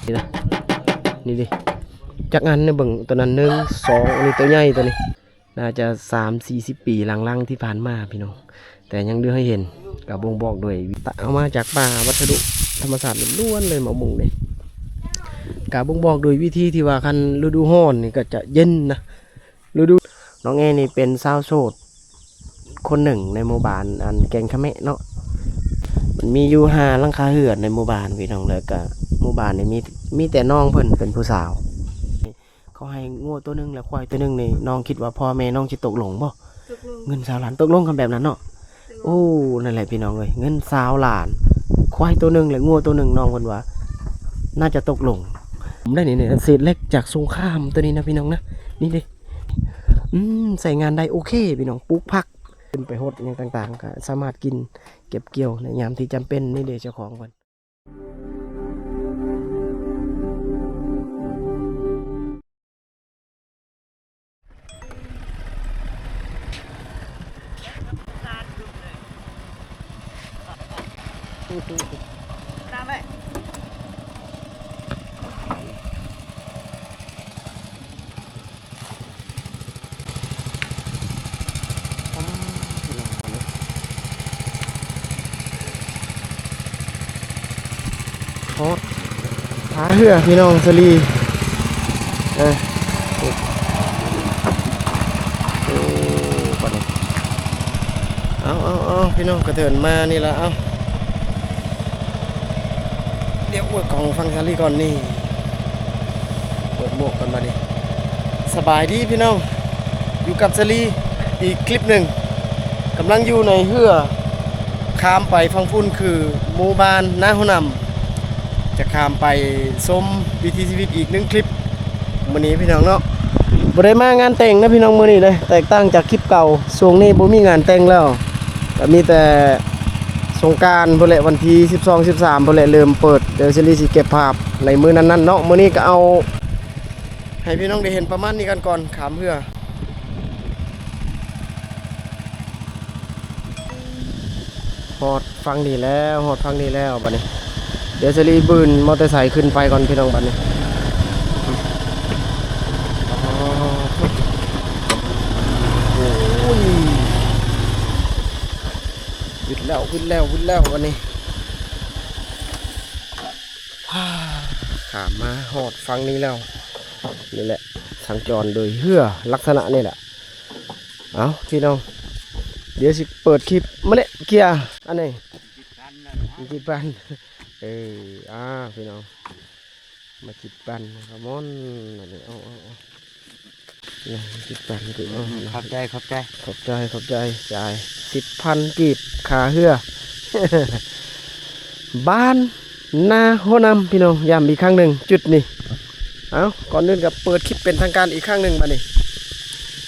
ນີ້ນະ ນີ້ເດ້ ຈັກອັນນະ ເບິ່ງ ໂຕນັ້ນໜຶ່ງ ສອງ ອັນນີ້ໂຕໃຫຍ່ໂຕນີ້ ໜ້າຈະສາມສີ່ສິບປີຫຼັງໆທີ່ຜ່ານມາພີ່ນ້ອງ ແຕ່ຍັງເຫຼືອໃຫ້ເຫັນ ກະບົ່ງບອກໂດຍ ເອົາມາຈາກປ່າ ວັດສະດຸທຳມະຊາດລ້ວນໆເລີຍ ໝາກມຸ້ງນີ້ ກະບົ່ງບອກໂດຍວິທີທີ່ວ່າ ຄັນລະດູຮ້ອນນີ້ກະຈະເຢັນນະ ລະດູ ນ້ອງແອນີ້ເປັນຊາວໂສດຄົນໜຶ່ງໃນໝູ່ບ້ານ ອັນ ແກ້ງຂະແມະເນາະ ມັນມີຢູ່ຫ້າຫຼັງຄາເຮືອນໃນໝູ່ບ້ານພີ່ນ້ອງ ແລ້ວກະໝູ່ບ້ານນີ້ມີ ມີແຕ່ນ້ອງເພິ່ນເປັນຜູ້ສາວ ເຂົາໃຫ້ງົວໂຕໜຶ່ງ ແລະ ຄວາຍໂຕໜຶ່ງນີ້ ນ້ອງຄິດວ່າພໍ່ແມ່ນ້ອງຊິຕົກລົງບໍ່? ຕົກລົງ ເງິນຊາວລ້ານ ຕົກລົງຄັນແບບນັ້ນເນາະ. ໂອ້ ນັ້ນແຫຼະພີ່ນ້ອງເອີຍ ເງິນຊາວລ້ານ ຄວາຍໂຕໜຶ່ງ ແລະ ງົວໂຕໜຶ່ງ ນ້ອງເພິ່ນວ່າໜ້າຈະຕົກລົງ. ໄດ້ນີ້ ນີ້ເສດເຫຼັກຈາກສົງຄາມໂຕນີ້ນະພີ່ນ້ອງນະ ນີ້ເດ້ ອືມ ໃຊ້ງານໄດ້ໂອເຄພີ່ນ້ອງ ປູກຜັກ ຂຶ້ນໄປຫົດຫຍັງຕ່າງໆ ກະສາມາດກິນ ເກັບກ່ຽວໃນຍາມທີ່ຈຳເປັນ ນີ້ເດ້ເຈົ້າຂອງເພິ່ນ. ຮອດທ່າເຮືອພີ່ນ້ອງ ສາລີ ເອີ ໂອ້ ບາດນີ້ ເອົາ ເອົາ ເອົາ ພີ່ນ້ອງ ກະເທີນມານີ້ລະ ເອົາ ດຽວອວດຂອງຝັ່ງສາລີກ່ອນນີ້ ເປີດໝວກກ່ອນບາດນີ້. ສະບາຍດີພີ່ນ້ອງ ຢູ່ກັບສາລີອີກຄລິບໜຶ່ງ ກຳລັງຢູ່ໃນເຮືອ ຂ້າມໄປຝັ່ງພຸ້ນຄືໝູ່ບ້ານນາຫົວໜຳ ຈະຂ້າມໄປຊົມວິຖີຊີວິດອີກໜຶ່ງຄລິບ ມື້ນີ້ພີ່ນ້ອງເນາະ ບໍ່ໄດ້ມາງານແຕ່ງນະພີ່ນ້ອງ ມື້ນີ້ເດ້ ແຕກຕ່າງຈາກຄລິບເກົ່າ ຊ່ວງນີ້ບໍ່ມີງານແຕ່ງແລ້ວ ກະມີແຕ່ສົງການພຸ້ນແຫຼະ ວັນທີສິບສອງ ສິບສາມພຸ້ນແຫຼະ ເລີ່ມເປີດ ດຽວສາລີຊິເກັບພາບໃນມື້ນັ້ນໆເນາະ ມື້ນີ້ກະເອົາໃຫ້ພີ່ນ້ອງໄດ້ເຫັນປະມານນີ້ກັນກ່ອນ ຂ້າມເຮືອ. ຮອດຝັ່ງນີ້ແລ້ວ ຮອດຝັ່ງນີ້ແລ້ວບາດນີ້ ດຽວສາລີບືນມໍເຕີໄຊຂຶ້ນໄປກ່ອນພີ່ນ້ອງບາດນີ້. ໂອ້ຍ ວິດແລ້ວ ວິດແລ້ວ ວິດແລ້ວບາດນີ້ ຂ້າມມາຮອດຝັ່ງນີ້ແລ້ວ ນີ້ແຫຼະ ສັນຈອນໂດຍເຮືອ ລັກສະນະນີ້ແຫຼະ. ເອົາ ພີ່ນ້ອງ ດຽວຊິເປີດຄລິບ ມາເລະ ເກຍ ອັນນີ້ ຈີບພັນ ເອີ ອ່າ ພີ່ນ້ອງ ມາຈີບພັນ ຄຳມອນ ອັນນີ້ ເອົາ ເອົາ ເອົາ ຈີບພັນ ເອົາ ຂອບໃຈ ຂອບໃຈ ຂອບໃຈ ຂອບໃຈ ຈ່າຍສິບພັນກີບ ຄ່າເຮືອ ບ້ານ ນາຫົວໜຳ ພີ່ນ້ອງ ຢ້ຳອີກຄັ້ງໜຶ່ງ ຈຸດນີ້. ເອົາ ກ່ອນອື່ນກະເປີດຄລິບເປັນທາງການອີກຄັ້ງໜຶ່ງບາດນີ້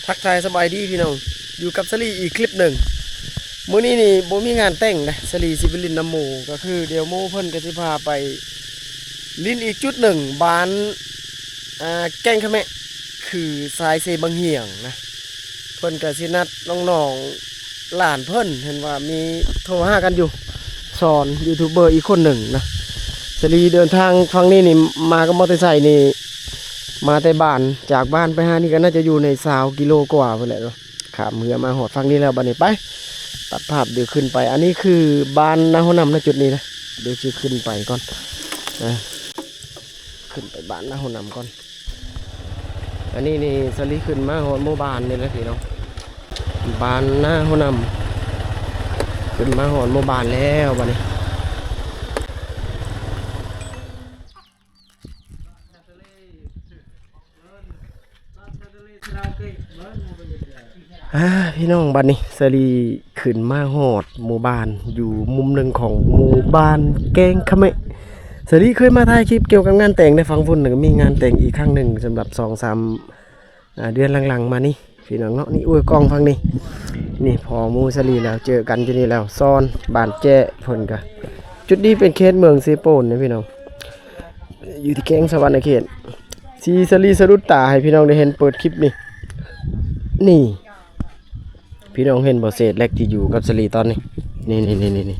ທັກທາຍສະບາຍດີພີ່ນ້ອງ ຢູ່ກັບສາລີອີກຄລິບໜຶ່ງ. ມື້ນີ້ນີ້ບໍ່ມີງານແຕ່ງເດ້ ສາລີຊິໄປຫຼິ້ນນຳໝູ່ ກະຄືດຽວໝູ່ເພິ່ນກະຊິພາໄປຫຼິ້ນອີກຈຸດໜຶ່ງ ບ້ານ ອ່າ ແກ້ງຂະແມະ ຄືຊາຍເຊບັງຫຽງນະ ເພິ່ນກະຊິນັດນ້ອງໆ ຫຼານເພິ່ນ ເຫັນວ່າມີໂທຫາກັນຢູ່ ສອນຢູທູບເບີອີກຄົນໜຶ່ງນະ. ສາລີເດີນທາງຝັ່ງນີ້ນີ້ ມາກັບມໍເຕີໄຊນີ້ ມາແຕ່ບ້ານ ຈາກບ້ານໄປຫານີ້ກະໜ້າຈະຢູ່ໃນຊາວກິໂລກວ່າພຸ້ນແຫຼະເນາະ. ຂ້າມເຮືອມາຮອດຝັ່ງນີ້ແລ້ວ ບາດນີ້ໄປ ຕັດພາບ ດຽວຂຶ້ນໄປ ອັນນີ້ຄືບ້ານນາຫົວໜຳນະ ຈຸດນີ້ນະ ດຽວຊິຂຶ້ນໄປກ່ອນ ເອີ ຂຶ້ນໄປບ້ານນາຫົວໜຳກ່ອນ. ອັນນີ້ນີ້ສາລີຂຶ້ນມາຮອດໝູ່ບ້ານນີ້ແຫຼະພີ່ນ້ອງ ບ້ານນາຫົວໜຳ ຂຶ້ນມາຮອດໝູ່ບ້ານແລ້ວບາດນີ້. ອ່າ ພີ່ນ້ອງ ບາດນີ້ສາລີຂຶ້ນມາຮອດໝູ່ບ້ານ ຢູ່ມຸມໜຶ່ງຂອງໝູ່ບ້ານແກ້ງຂະແມະ. ສາລີເຄີຍມາຖ່າຍຄລິບກ່ຽວກັບງານແຕ່ງໃນຝັ່ງພຸ້ນ ກະມີງານແຕ່ງອີກຄັ້ງໜຶ່ງ ສຳລັບສອງສາມ ອ່າ ເດືອນຫຼັງໆມານີ້ພີ່ນ້ອງເນາະ. ນີ້ ອວຍກ້ອງຝັ່ງນີ້ ນີ້ພໍ່ໝູ່ສາລີແລ້ວ ເຈີກັນຢູ່ນີ້ແລ້ວ ຊອນ ບ້ານແຈ້ ເພິ່ນກະ ຈຸດນີ້ເປັນເຂດເມືອງເຊໂປນເດ້ພີ່ນ້ອງ ຢູ່ທີ່ແຂວງສະຫວັນນະເຂດ. ທີ່ສາລີສະດຸດຕາໃຫ້ພີ່ນ້ອງໄດ້ເຫັນເປີດຄລິບນີ້ ນີ້ ພີ່ນ້ອງເຫັນບໍ່ ເສດເຫຼັກທີ່ຢູ່ກັບສາລີຕອນນີ້ ນີ້ໆໆໆ ນີ້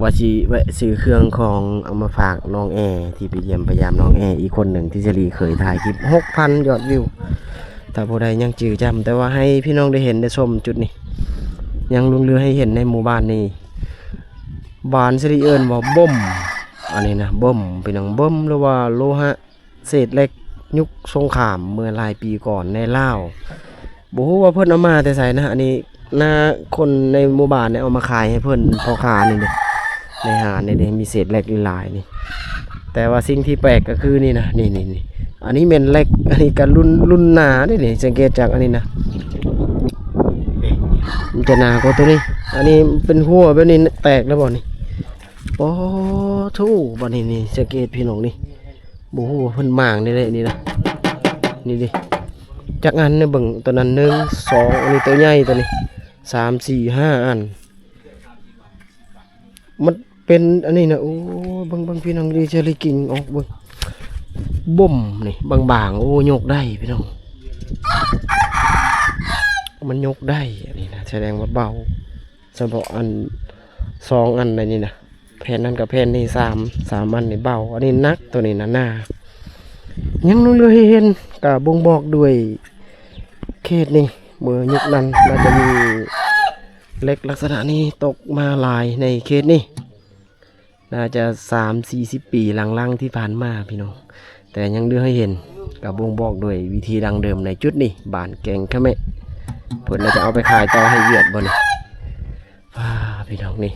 ວ່າຊິແວະຊື້ເຄື່ອງຂອງເອົາມາຝາກນ້ອງແອ ທີ່ໄປຢ້ຽມໄປຢາມນ້ອງແອອີກຄົນໜຶ່ງ ທີ່ສາລີເຄີຍຖ່າຍຄລິບ ຫົກພັນ ຍອດວິວ. ຖ້າຜູ້ໃດຍັງຈື່ຈຳ ແຕ່ວ່າໃຫ້ພີ່ນ້ອງໄດ້ເຫັນໄດ້ຊົມຈຸດນີ້ ຍັງຫຼົງເຫຼືອໃຫ້ເຫັນໃນໝູ່ບ້ານນີ້. ບ້ານສາລີເອີ້ນວ່າບົມ ອັນນີ້ນະ ບົມ ພີ່ນ້ອງ ບົມ ຫຼືວ່າໂລຫະ ເສດເຫຼັກຍຸກສົງຄາມເມື່ອຫຼາຍປີກ່ອນໃນລາວ. ບໍ່ຮູ້ວ່າເພິ່ນເອົາມາແຕ່ໃສນະ. ອັນນີ້ນາຄົນໃນໝູ່ບ້ານນີ້ເອົາມາຂາຍໃຫ້ເພິ່ນ ພໍ່ຄ້ານີ້ເດ້ ໃນຮ້ານນີ້ເດ້ ມີເສດເຫຼັກຫຼາຍໆນີ້. ແຕ່ວ່າສິ່ງທີ່ແປກກໍຄືນີ້ນະ ນີ້ໆໆ ອັນນີ້ແມ່ນເຫຼັກ ອັນນີ້ກໍລຸ້ນ ລຸ້ນໜາເດ້ນີ້ ສັງເກດຈາກອັນນີ້ນະ ມັນຈະໜາກວ່າໂຕນີ້. ອັນນີ້ເປັນຮົ້ວແບບນີ້ແຕກແລ້ວບໍ່ນີ້? ໂອ້ໂທ້ ບັດນີ້ນີ້ ສັງເກດພີ່ນ້ອງນີ້ ບໍ່ຮູ້ວ່າເພິ່ນໝາງແນວໃດນີ້ນະ ນີ້ເດ້. ຈັກອັນນີ້ເບິ່ງ ໂຕນັ້ນໜຶ່ງ ສອງ ອັນນີ້ໂຕໃຫຍ່ໂຕນີ້ ສາມ ສີ່ ຫ້າ ອັນ ມັນເປັນອັນນີ້ນະ. ໂອ້ ເບິ່ງ ເບິ່ງພີ່ນ້ອງ ດີເຈລິກິງອອກເບິ່ງ ບົມນີ້ບາງໆ ໂອ້ ຍົກໄດ້ພີ່ນ້ອງ ມັນຍົກໄດ້ ອັນນີ້ນະ ສະແດງວ່າເບົາ. ສະເພາະອັນສອງອັນໃນນີ້ນະ ແຜ່ນນັ້ນກັບແຜ່ນນີ້ ສາມ ສາມອັນນີ້ເບົາ ອັນນີ້ໜັກ ໂຕນີ້ນະໜາ. ຍັງເຫຼືອໃຫ້ເຫັນ ກະບົ່ງບອກດ້ວຍເຂດນີ້ ເມື່ອຍຸກນັ້ນໜ້າຈະມີເຫຼັກລັກສະນະນີ້ຕົກມາຫຼາຍໃນເຂດນີ້. ໜ້າຈະສາມສີ່ສິບປີຫຼັງໆທີ່ຜ່ານມາພີ່ນ້ອງ ແຕ່ຍັງເຫຼືອໃຫ້ເຫັນ ກໍບົ່ງບອກໂດຍວິທີດັ້ງເດີມໃນຈຸດນີ້ ບ້ານແກ່ງຂະແມະ. ເພິ່ນໜ້າຈະເອົາໄປຂາຍຕໍ່ໃຫ້ຫວຽດບໍ່ນີ້? ອ່າ ພີ່ນ້ອງນີ້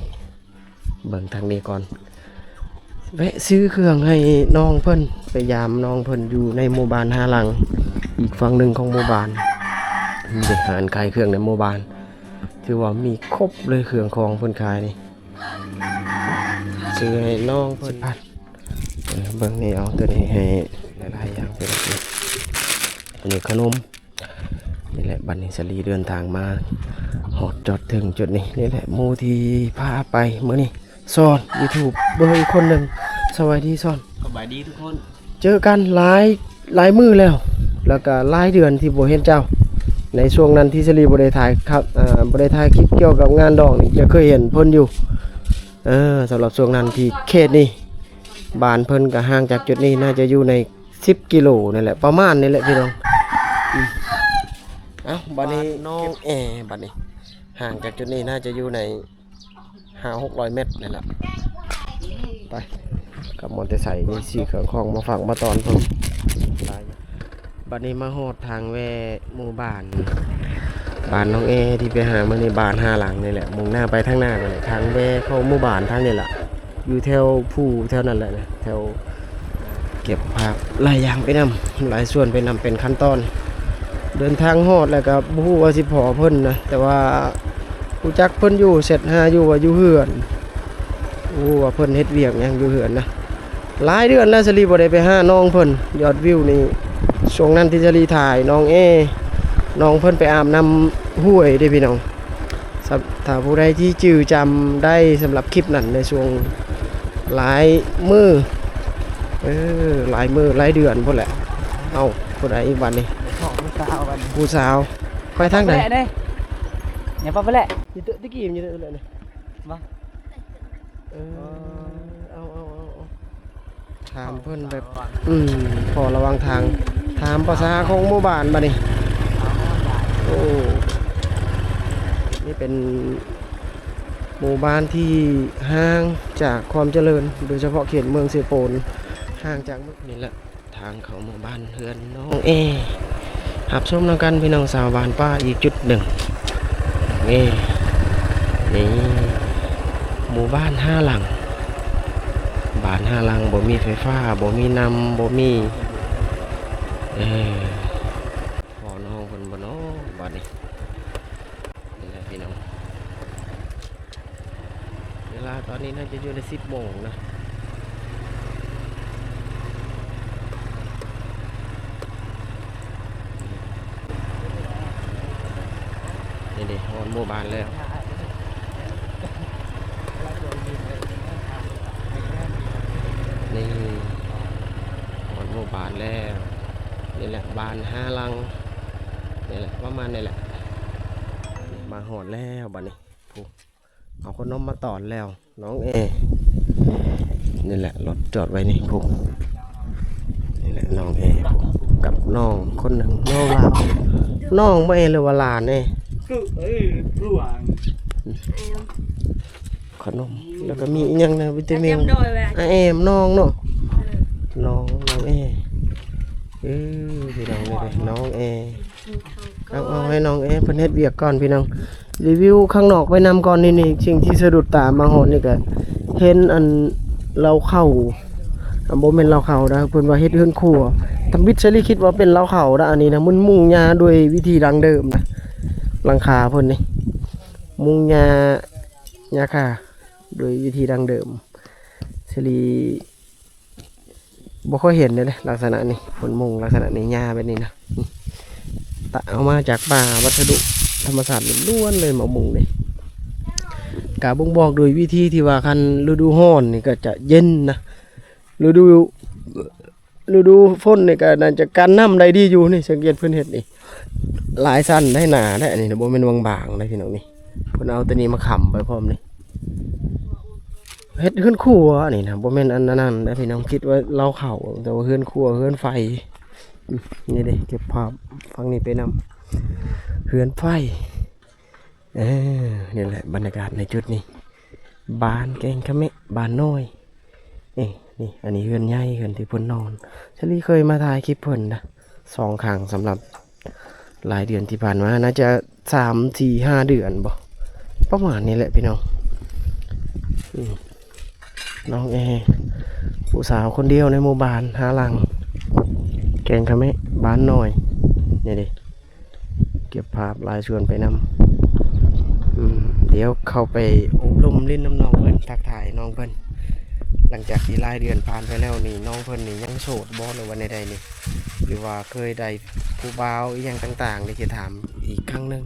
ເບິ່ງທາງນີ້ກ່ອນ ແວະຊື້ເຄື່ອງໃຫ້ນ້ອງເພິ່ນ ໄປຢາມນ້ອງເພິ່ນຢູ່ໃນໝູ່ບ້ານຫ້າຫຼັງ ອີກຝັ່ງໜຶ່ງຂອງໝູ່ບ້ານ. ມີຮ້ານຂາຍເຄື່ອງໃນໝູ່ບ້ານ ຖືວ່າມີຄົບເລີຍ ເຄື່ອງຂອງເພິ່ນຂາຍນີ້. ຊື້ໃຫ້ນ້ອງເພິ່ນ ເອີ ເບິ່ງນີ້ ເອົາໂຕນີ້ໃຫ້ຫຼາຍໆຢ່າງ ເປັນອັນນີ້ຂະໜົມ ນີ້ແຫຼະ. ບັດນີ້ສາລີເດີນທາງມາຮອດຈອດເຖິງຈຸດນີ້ ນີ້ແຫຼະ ໝູ່ທີ່ພາໄປມື້ນີ້ ຊອນ ຢູທູບເບີອີກຄົນໜຶ່ງ. ສະບາຍດີຊອນ. ສະບາຍດີທຸກຄົນ. ເຈີກັນຫຼາຍ ຫຼາຍມື້ແລ້ວ ແລ້ວກະຫຼາຍເດືອນທີ່ບໍ່ເຫັນເຈົ້າ. ໃນຊ່ວງນັ້ນທີ່ສາລີບໍ່ໄດ້ຖ່າຍຄັບ ເອີ ບໍ່ໄດ້ຖ່າຍຄລິບກ່ຽວກັບງານດອງນີ້ ຈະເຄີຍເຫັນເພິ່ນຢູ່. ເອີ ສຳລັບຊ່ວງນັ້ນທີ່ເຂດນີ້ ບ້ານເພິ່ນກະຫ່າງຈາກຈຸດນີ້ໜ້າຈະຢູ່ໃນສິບກິໂລນີ້ແຫຼະ ປະມານນີ້ແຫຼະພີ່ນ້ອງ. ອືມ ເອົ້າ ບັດນີ້ນ້ອງແອ ບັດນີ້ຫ່າງຈາກຈຸດນີ້ໜ້າຈະຢູ່ໃນ ຫ້າຫົກຮ້ອຍແມັດນີ້ແຫຼະ. ໄປ ກັບມໍເຕີໄຊນີ້ ຊື້ເຄື່ອງຂອງມາຝາກມາຕ້ອນເພິ່ນ. ບັດນີ້ມາຮອດທາງແວ່ໝູ່ບ້ານ ບ້ານນ້ອງແອທີ່ໄປຫາມື້ນີ້ ບ້ານຫ້າຫຼັງນີ້ແຫຼະ ມຸ່ງໜ້າໄປທາງໜ້ານີ້ແຫຼະ ທາງແວ່ເຂົ້າໝູ່ບ້ານທາງນີ້ແຫຼະ ຢູ່ແຖວພູແຖວນັ້ນແຫຼະນະ ແຖວ ເກັບຜັກ ຫຼາຍຢ່າງໄປນຳ ຫຼາຍສ່ວນໄປນຳ ເປັນຂັ້ນຕອນ. ເດີນທາງຮອດແລ້ວກໍບໍ່ຮູ້ວ່າຊິພໍ້ເພິ່ນນະ ແຕ່ວ່າຮູ້ຈັກເພິ່ນຢູ່ ແຊັດຫາຢູ່ວ່າຢູ່ເຮືອນ ຮູ້ວ່າເພິ່ນເຮັດວຽກຫຍັງຢູ່ເຮືອນນະ. ຫຼາຍເດືອນແລ້ວສາລີບໍ່ໄດ້ໄປຫານ້ອງເພິ່ນ ຍອດວິວນີ້ ຊ່ວງນັ້ນທີ່ສາລີຖ່າຍນ້ອງເອ ນ້ອງເພິ່ນໄປອາບນ້ຳຫ້ວຍເດ້ພີ່ນ້ອງ. ສຳ ຖ້າຜູ້ໃດທີ່ຈື່ຈຳໄດ້ ສຳລັບຄລິບນັ້ນ ໃນຊ່ວງຫຼາຍມື້ ເອີ ຫຼາຍມື້ຫຼາຍເດືອນພຸ້ນແຫຼະ. ເອົ້າ ຜູ້ໃດອີກບັດນີ້? ຜູ້ສາວບັດນີ້ ຜູ້ສາວ ໄປທາງໃດ? ໄປແຫຼະເດ້ ຢ່າໄປແຫຼະ ຢູ່ຕຶກ ຕຶກກີ້ຢູ່ຕຶກແຫຼະນີ້ ບໍ່ ເອີ ເອີ ເອົາ ເອົາ ເອົາ ເອົາ. ຖາມເພິ່ນແບບ ອືມ ພໍລະຫວ່າງທາງ ຖາມພາສາຂອງໝູ່ບ້ານບັດນີ້. ໂອ້ ນີ້ເປັນໝູ່ບ້ານທີ່ຫ່າງຈາກຄວາມຈະເລີນ ໂດຍສະເພາະເຂດເມືອງເຊໂປນ ຫ່າງຈາກ ນີ້ແຫຼະ ທາງເຂົ້າໝູ່ບ້ານເຮືອນນ້ອງເອ ຮັບຊົມນຳກັນພີ່ນ້ອງຊາວບ້ານປ່າອີກຈຸດໜຶ່ງ. ເອີ ນີ້ ໝູ່ບ້ານຫ້າຫຼັງ ບ້ານຫ້າຫຼັງ ບໍ່ມີໄຟຟ້າ ບໍ່ມີນ້ຳ ບໍ່ມີ ເອີ ພໍ້ນ້ອງເພິ່ນບໍ່ນໍ ບັດນີ້. ນີ້ແຫຼະພີ່ນ້ອງ ເວລາຕອນນີ້ໜ້າຈະຢູ່ໃນສິບໂມງນະ. ນີ້ເດ້ ຮອດໝູ່ບ້ານແລ້ວ ນີ້ ຮອດໝູ່ບ້ານແລ້ວ. ນີ້ແຫຼະ ບ້ານຫ້າຫຼັງ ນີ້ແຫຼະ ປະມານນີ້ແຫຼະ. ມາຮອດແລ້ວບັດນີ້ ພຸ້ນ ເອົາຂະໜົມມາຕ້ອນແລ້ວ ນ້ອງແອ. ນີ້ແຫຼະ ລົດຈອດໄວ້ນີ້ພຸ້ນ. ນີ້ແຫຼະ ນ້ອງແອ ກັບນ້ອງຄົນໜຶ່ງ ນ້ອງລາວ ນ້ອງບໍ່ແອ ຫຼືວ່າຫຼານແອ? ຄື ເອີ ຄືວ່າ ຂະໜົມ ແລ້ວກໍມີອີ່ຫຍັງນະ ວິຕາມິນ ອາແອມ ນ້ອງເນາະ ນ້ອງ ນ້ອງແອ. ເອີ ພີ່ນ້ອງເອີຍ ນ້ອງແອ. ເອົາ ເອົາໃຫ້ນ້ອງແອເພິ່ນເຮັດວຽກກ່ອນພີ່ນ້ອງ ຣີວິວຂ້າງນອກໄປນຳກ່ອນ. ນີ້ ນີ້ ສິ່ງທີ່ສະດຸດຕາມາຮອດນີ້ກະເຫັນອັນເລົ້າເຂົ້າ ອາ ບໍ່ແມ່ນເລົ້າເຂົ້ານະ ເພິ່ນວ່າເຮັດເຮືອນຄົວ. ທຳອິດສາລີຄິດວ່າເປັນເລົ້າເຂົ້ານະ. ອັນນີ້ນະ ມັນມຸງຫຍ້າດ້ວຍວິທີດັ້ງເດີມນະ ຫຼັງຄາເພິ່ນນີ້ ມຸງຫຍ້າ ຫຍ້າຄາ ໂດຍວິທີດັ້ງເດີມ. ສາລີບໍ່ຄ່ອຍເຫັນເດ້ ລັກສະນະນີ້ ເພິ່ນມຸງລັກສະນະນີ້ ຫຍ້າແບບນີ້ນະ ນີ້ ຕະເອົາມາຈາກປ່າ ວັດສະດຸທຳມະຊາດລ້ວນໆເລີຍ ໝາກມຸງນີ້. ກະບົ່ງບອກໂດຍວິທີທີ່ວ່າ ຄັນລະດູຮ້ອນນີ້ກໍຈະເຢັນນະ ລະດູ ລະດູຝົນນີ້ກໍໜ້າຈະກັນນ້ຳໄດ້ດີຢູ່. ນີ້ ສັງເກດເພິ່ນເຮັດນີ້ ຫຼາຍຊັ້ນໄດ໋ ໜາໄດ໋ ອັນນີ້ນະ ບໍ່ແມ່ນບາງໆໄດ໋ພີ່ນ້ອງ. ນີ້ ເພິ່ນເອົາໂຕນີ້ມາຄ້ຳໄວ້ພ້ອມນີ້ ເຮັດເຮືອນຄົວນີ້ນະ ບໍ່ແມ່ນອັນນັ້ນນະພີ່ນ້ອງ. ຄິດວ່າເລົ້າເຂົ້າ ແຕ່ວ່າເຮືອນຄົວ ເຮືອນໄຟ. ນີ້ເດ້ ເກັບພາບຝັ່ງນີ້ໄປນຳ ເຮືອນໄຟ. ເອີ ນີ້ແຫຼະ ບັນຍາກາດໃນຈຸດນີ້ ບ້ານແກ້ງຂະເມະ ບ້ານນ້ອຍ. ເອີ ນີ້ ອັນນີ້ເຮືອນໃຫຍ່ ເຮືອນທີ່ເພິ່ນນອນ. ສາລີເຄີຍມາຖ່າຍຄລິບເພິ່ນນະ ສອງຄັ້ງ ສຳລັບຫຼາຍເດືອນທີ່ຜ່ານມາ ໜ້າຈະສາມ ສີ່ ຫ້າເດືອນບໍ ປະມານນີ້ແຫຼະພີ່ນ້ອງ. ອືມ ນ້ອງແອ ຜູ້ສາວຄົນດຽວໃນໝູ່ບ້ານ ຫ້າຫຼັງ ແກ້ງຂະເມະ ບ້ານນ້ອຍ. ນີ້ເດ້ ເກັບພາບລາຍຊວນໄປນຳ. ອືມ ດຽວເຂົ້າໄປອົບລົມຫຼິ້ນນຳນ້ອງເພິ່ນ ທັກທາຍນ້ອງເພິ່ນ. ຫຼັງຈາກທີ່ຫຼາຍເດືອນຜ່ານໄປແລ້ວນີ້ ນ້ອງເພິ່ນນີ້ຍັງໂສດບໍ ຫຼືວ່າແນວໃດນີ້ ຫຼືວ່າເຄີຍໄດ້ຜູ້ບ່າວອີ່ຫຍັງຕ່າງໆ ດຽວຊິຖາມອີກຄັ້ງໜຶ່ງ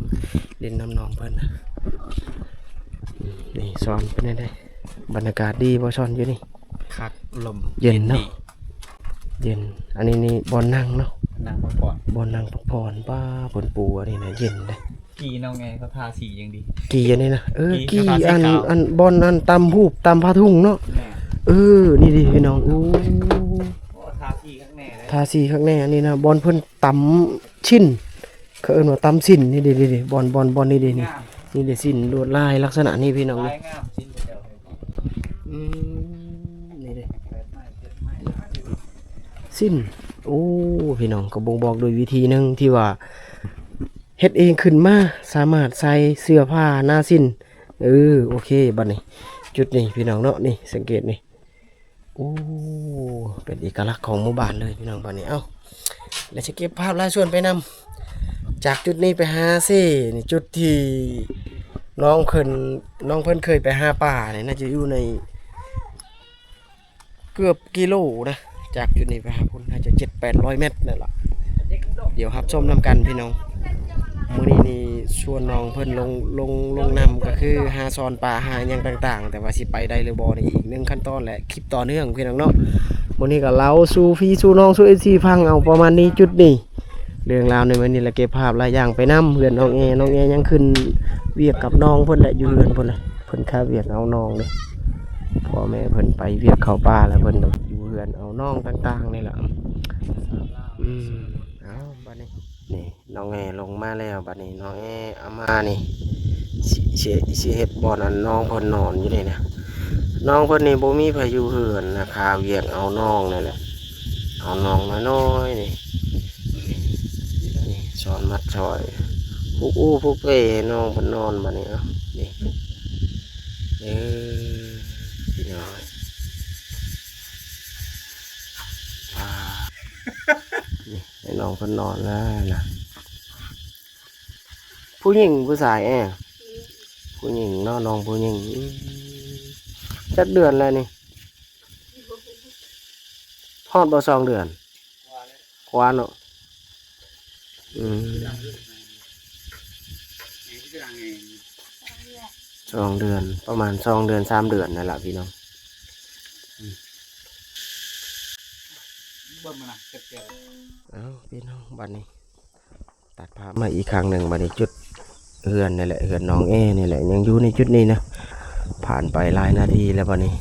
ຫຼິ້ນນຳນ້ອງເພິ່ນ. ອືມ ນີ້ ຊອນເປັນແນວໃດ? ບັນຍາກາດດີບໍ່ ຊອນຢູ່ນີ້? ຄັກ ລົມເຢັນເນາະ ເຢັນດີ ເຢັນ. ອັນນີ້ນີ້ບ່ອນນັ່ງເນາະ ນັ່ງພັກຜ່ອນ ບ່ອນນັ່ງພັກຜ່ອນ. ປ້າ ເພິ່ນປູອັນນີ້ນະ ເຢັນເດ້. ກີ່ນ້ອງແອເຂົາທາສີຢ່າງດີ ກີ່ອັນນີ້ນະ. ເອີ ກີ່ອັນ ອັນບ່ອນອັນຕຳຮູບ ຕຳຜ້າທຸງເນາະ. ແມ່ນ ເອີ ນີ້ເດ້ພີ່ນ້ອງ. ໂອ້ ໂອ້ ທາສີຄັກແນ່ເດ້ ທາສີຄັກແນ່. ອັນນີ້ນະ ບ່ອນເພິ່ນຕຳຊິ້ນ ເຂົາເອີ້ນວ່າຕຳຊິ້ນ. ນີ້ເດ້ ນີ້ເດ້ ບ່ອນ ບ່ອນ ບ່ອນນີ້ເດ້ ນີ້ ງາມ ນີ້ເດ້ ຊິ້ນລວດລາຍລັກສະນະນີ້ພີ່ນ້ອງ ລາຍງາມ ຊິ້ນເຂົາເຈົ້າ. ອືມ ນີ້ເດ້ ຊິ້ນ. ໂອ້ ພີ່ນ້ອງ ກໍບົ່ງບອກໂດຍວິທີໜຶ່ງທີ່ວ່າເຮັດເອງຂຶ້ນມາ ສາມາດໃສ່ເສື້ອຜ້າໜ້າຊິ້ນ. ເອີ ໂອເຄ ບັດນີ້ ຈຸດນີ້ພີ່ນ້ອງເນາະ ນີ້ ສັງເກດນີ້. ໂອ້ ເປັນເອກະລັກຂອງໝູ່ບ້ານເລີຍພີ່ນ້ອງ. ບັດນີ້ ເອົ້າ ແລ້ວຊິເກັບພາບລາຍສ່ວນໄປນຳ. ຈາກຈຸດນີ້ໄປຫາເຊນີ້ ຈຸດທີ່ນ້ອງເພິ່ນ ນ້ອງເພິ່ນເຄີຍໄປຫາປານີ້ ໜ້າຈະຢູ່ໃນເກືອບກິໂລນະ. ຈາກຈຸດນີ້ໄປຫາພຸ້ນ ໜ້າຈະເຈັດແປດຮ້ອຍແມັດນັ້ນລະ. ດຽວຮັບຊົມນຳກັນພີ່ນ້ອງ. ມື້ນີ້ນີ້ຊວນນ້ອງເພິ່ນລົງ ລົງ ລົງນ້ຳ ກໍຄືຫາຊ່ອນປາ ຫາຫຍັງຕ່າງໆ ແຕ່ວ່າຊິໄປໄດ້ຫຼືບໍ່ນີ້ ອີກໜຶ່ງຂັ້ນຕອນ ແລະ ຄລິບຕໍ່ເນື່ອງພີ່ນ້ອງເນາະ. ມື້ນີ້ກໍເລົ່າສູ່ພີ່ສູ່ນ້ອງສູ່ເອັຟຊີຟັງເອົາປະມານນີ້ ຈຸດນີ້ ເລື່ອງລາວໃນມື້ນີ້ ແລະ ເກັບພາບຫຼາຍຢ່າງໄປນຳ. ເຮືອນນ້ອງແອ ນ້ອງແອຍັງຂຶ້ນວຽກກັບນ້ອງເພິ່ນ ແລະ ຢູ່ເຮືອນເພິ່ນ ລະ ເພິ່ນຄາວຽກເອົານ້ອງເດ້. ພໍ່ແມ່ເພິ່ນໄປວຽກເຂົ້າປ່າ ແລ້ວເພິ່ນຢູ່ເຮືອນເອົານ້ອງຕ່າງໆນີ້ລະ. ອືມ ເອົ້າ ບັດນີ້ ນີ້ ນ້ອງແອລົງມາແລ້ວ. ບັດນີ້ນ້ອງແອເອົາມານີ້ ຊິ ຊິ ຊິເຮັດບ່ອນອັນນ້ອງເພິ່ນນອນຢູ່ນີ້ນະ. ນ້ອງເພິ່ນນີ້ບໍ່ມີໃຜຢູ່ເຮືອນນະ ຄາວຽກເອົານ້ອງນີ້ແຫຼະ ເອົານ້ອງນ້ອຍໆນີ້ ນີ້ ຊ້ອນມັດຊ້ອຍ ຜູກອູຜູກເປ້ໃຫ້ນ້ອງເພິ່ນນອນ. ບັດນີ້ ເອົ້າ ນີ້ ເອີ ພີ່ນ້ອງ ວ້າ ນີ້ ໃຫ້ນ້ອງເພິ່ນນອນແລ້ວນະ. ຜູ້ຍິງຜູ້ຊາຍແອ? ຜູ້ຍິງເນາະ ນ້ອງຜູ້ຍິງ. ອືມ ຈັກເດືອນແລ້ວນີ້? ຮອດບໍ່ ສອງເດືອນກວ່າເນາະ. ອືມ ສອງເດືອນ ປະມານສອງເດືອນ ສາມເດືອນນັ້ນລະພີ່ນ້ອງ. ອືມ ເບິ່ງມານະ ເຈັບແກ້ວ. ເອົ້າ ພີ່ນ້ອງ ບັດນີ້ ຕັດພາບມາອີກຄັ້ງໜຶ່ງ. ບັດນີ້ຈຸດເຮືອນນີ້ແຫຼະ ເຮືອນນ້ອງແອນີ້ແຫຼະ ຍັງຢູ່ໃນຈຸດນີ້ນະ. ຜ່ານໄປຫຼາຍນາທີແລ້ວບັດນີ້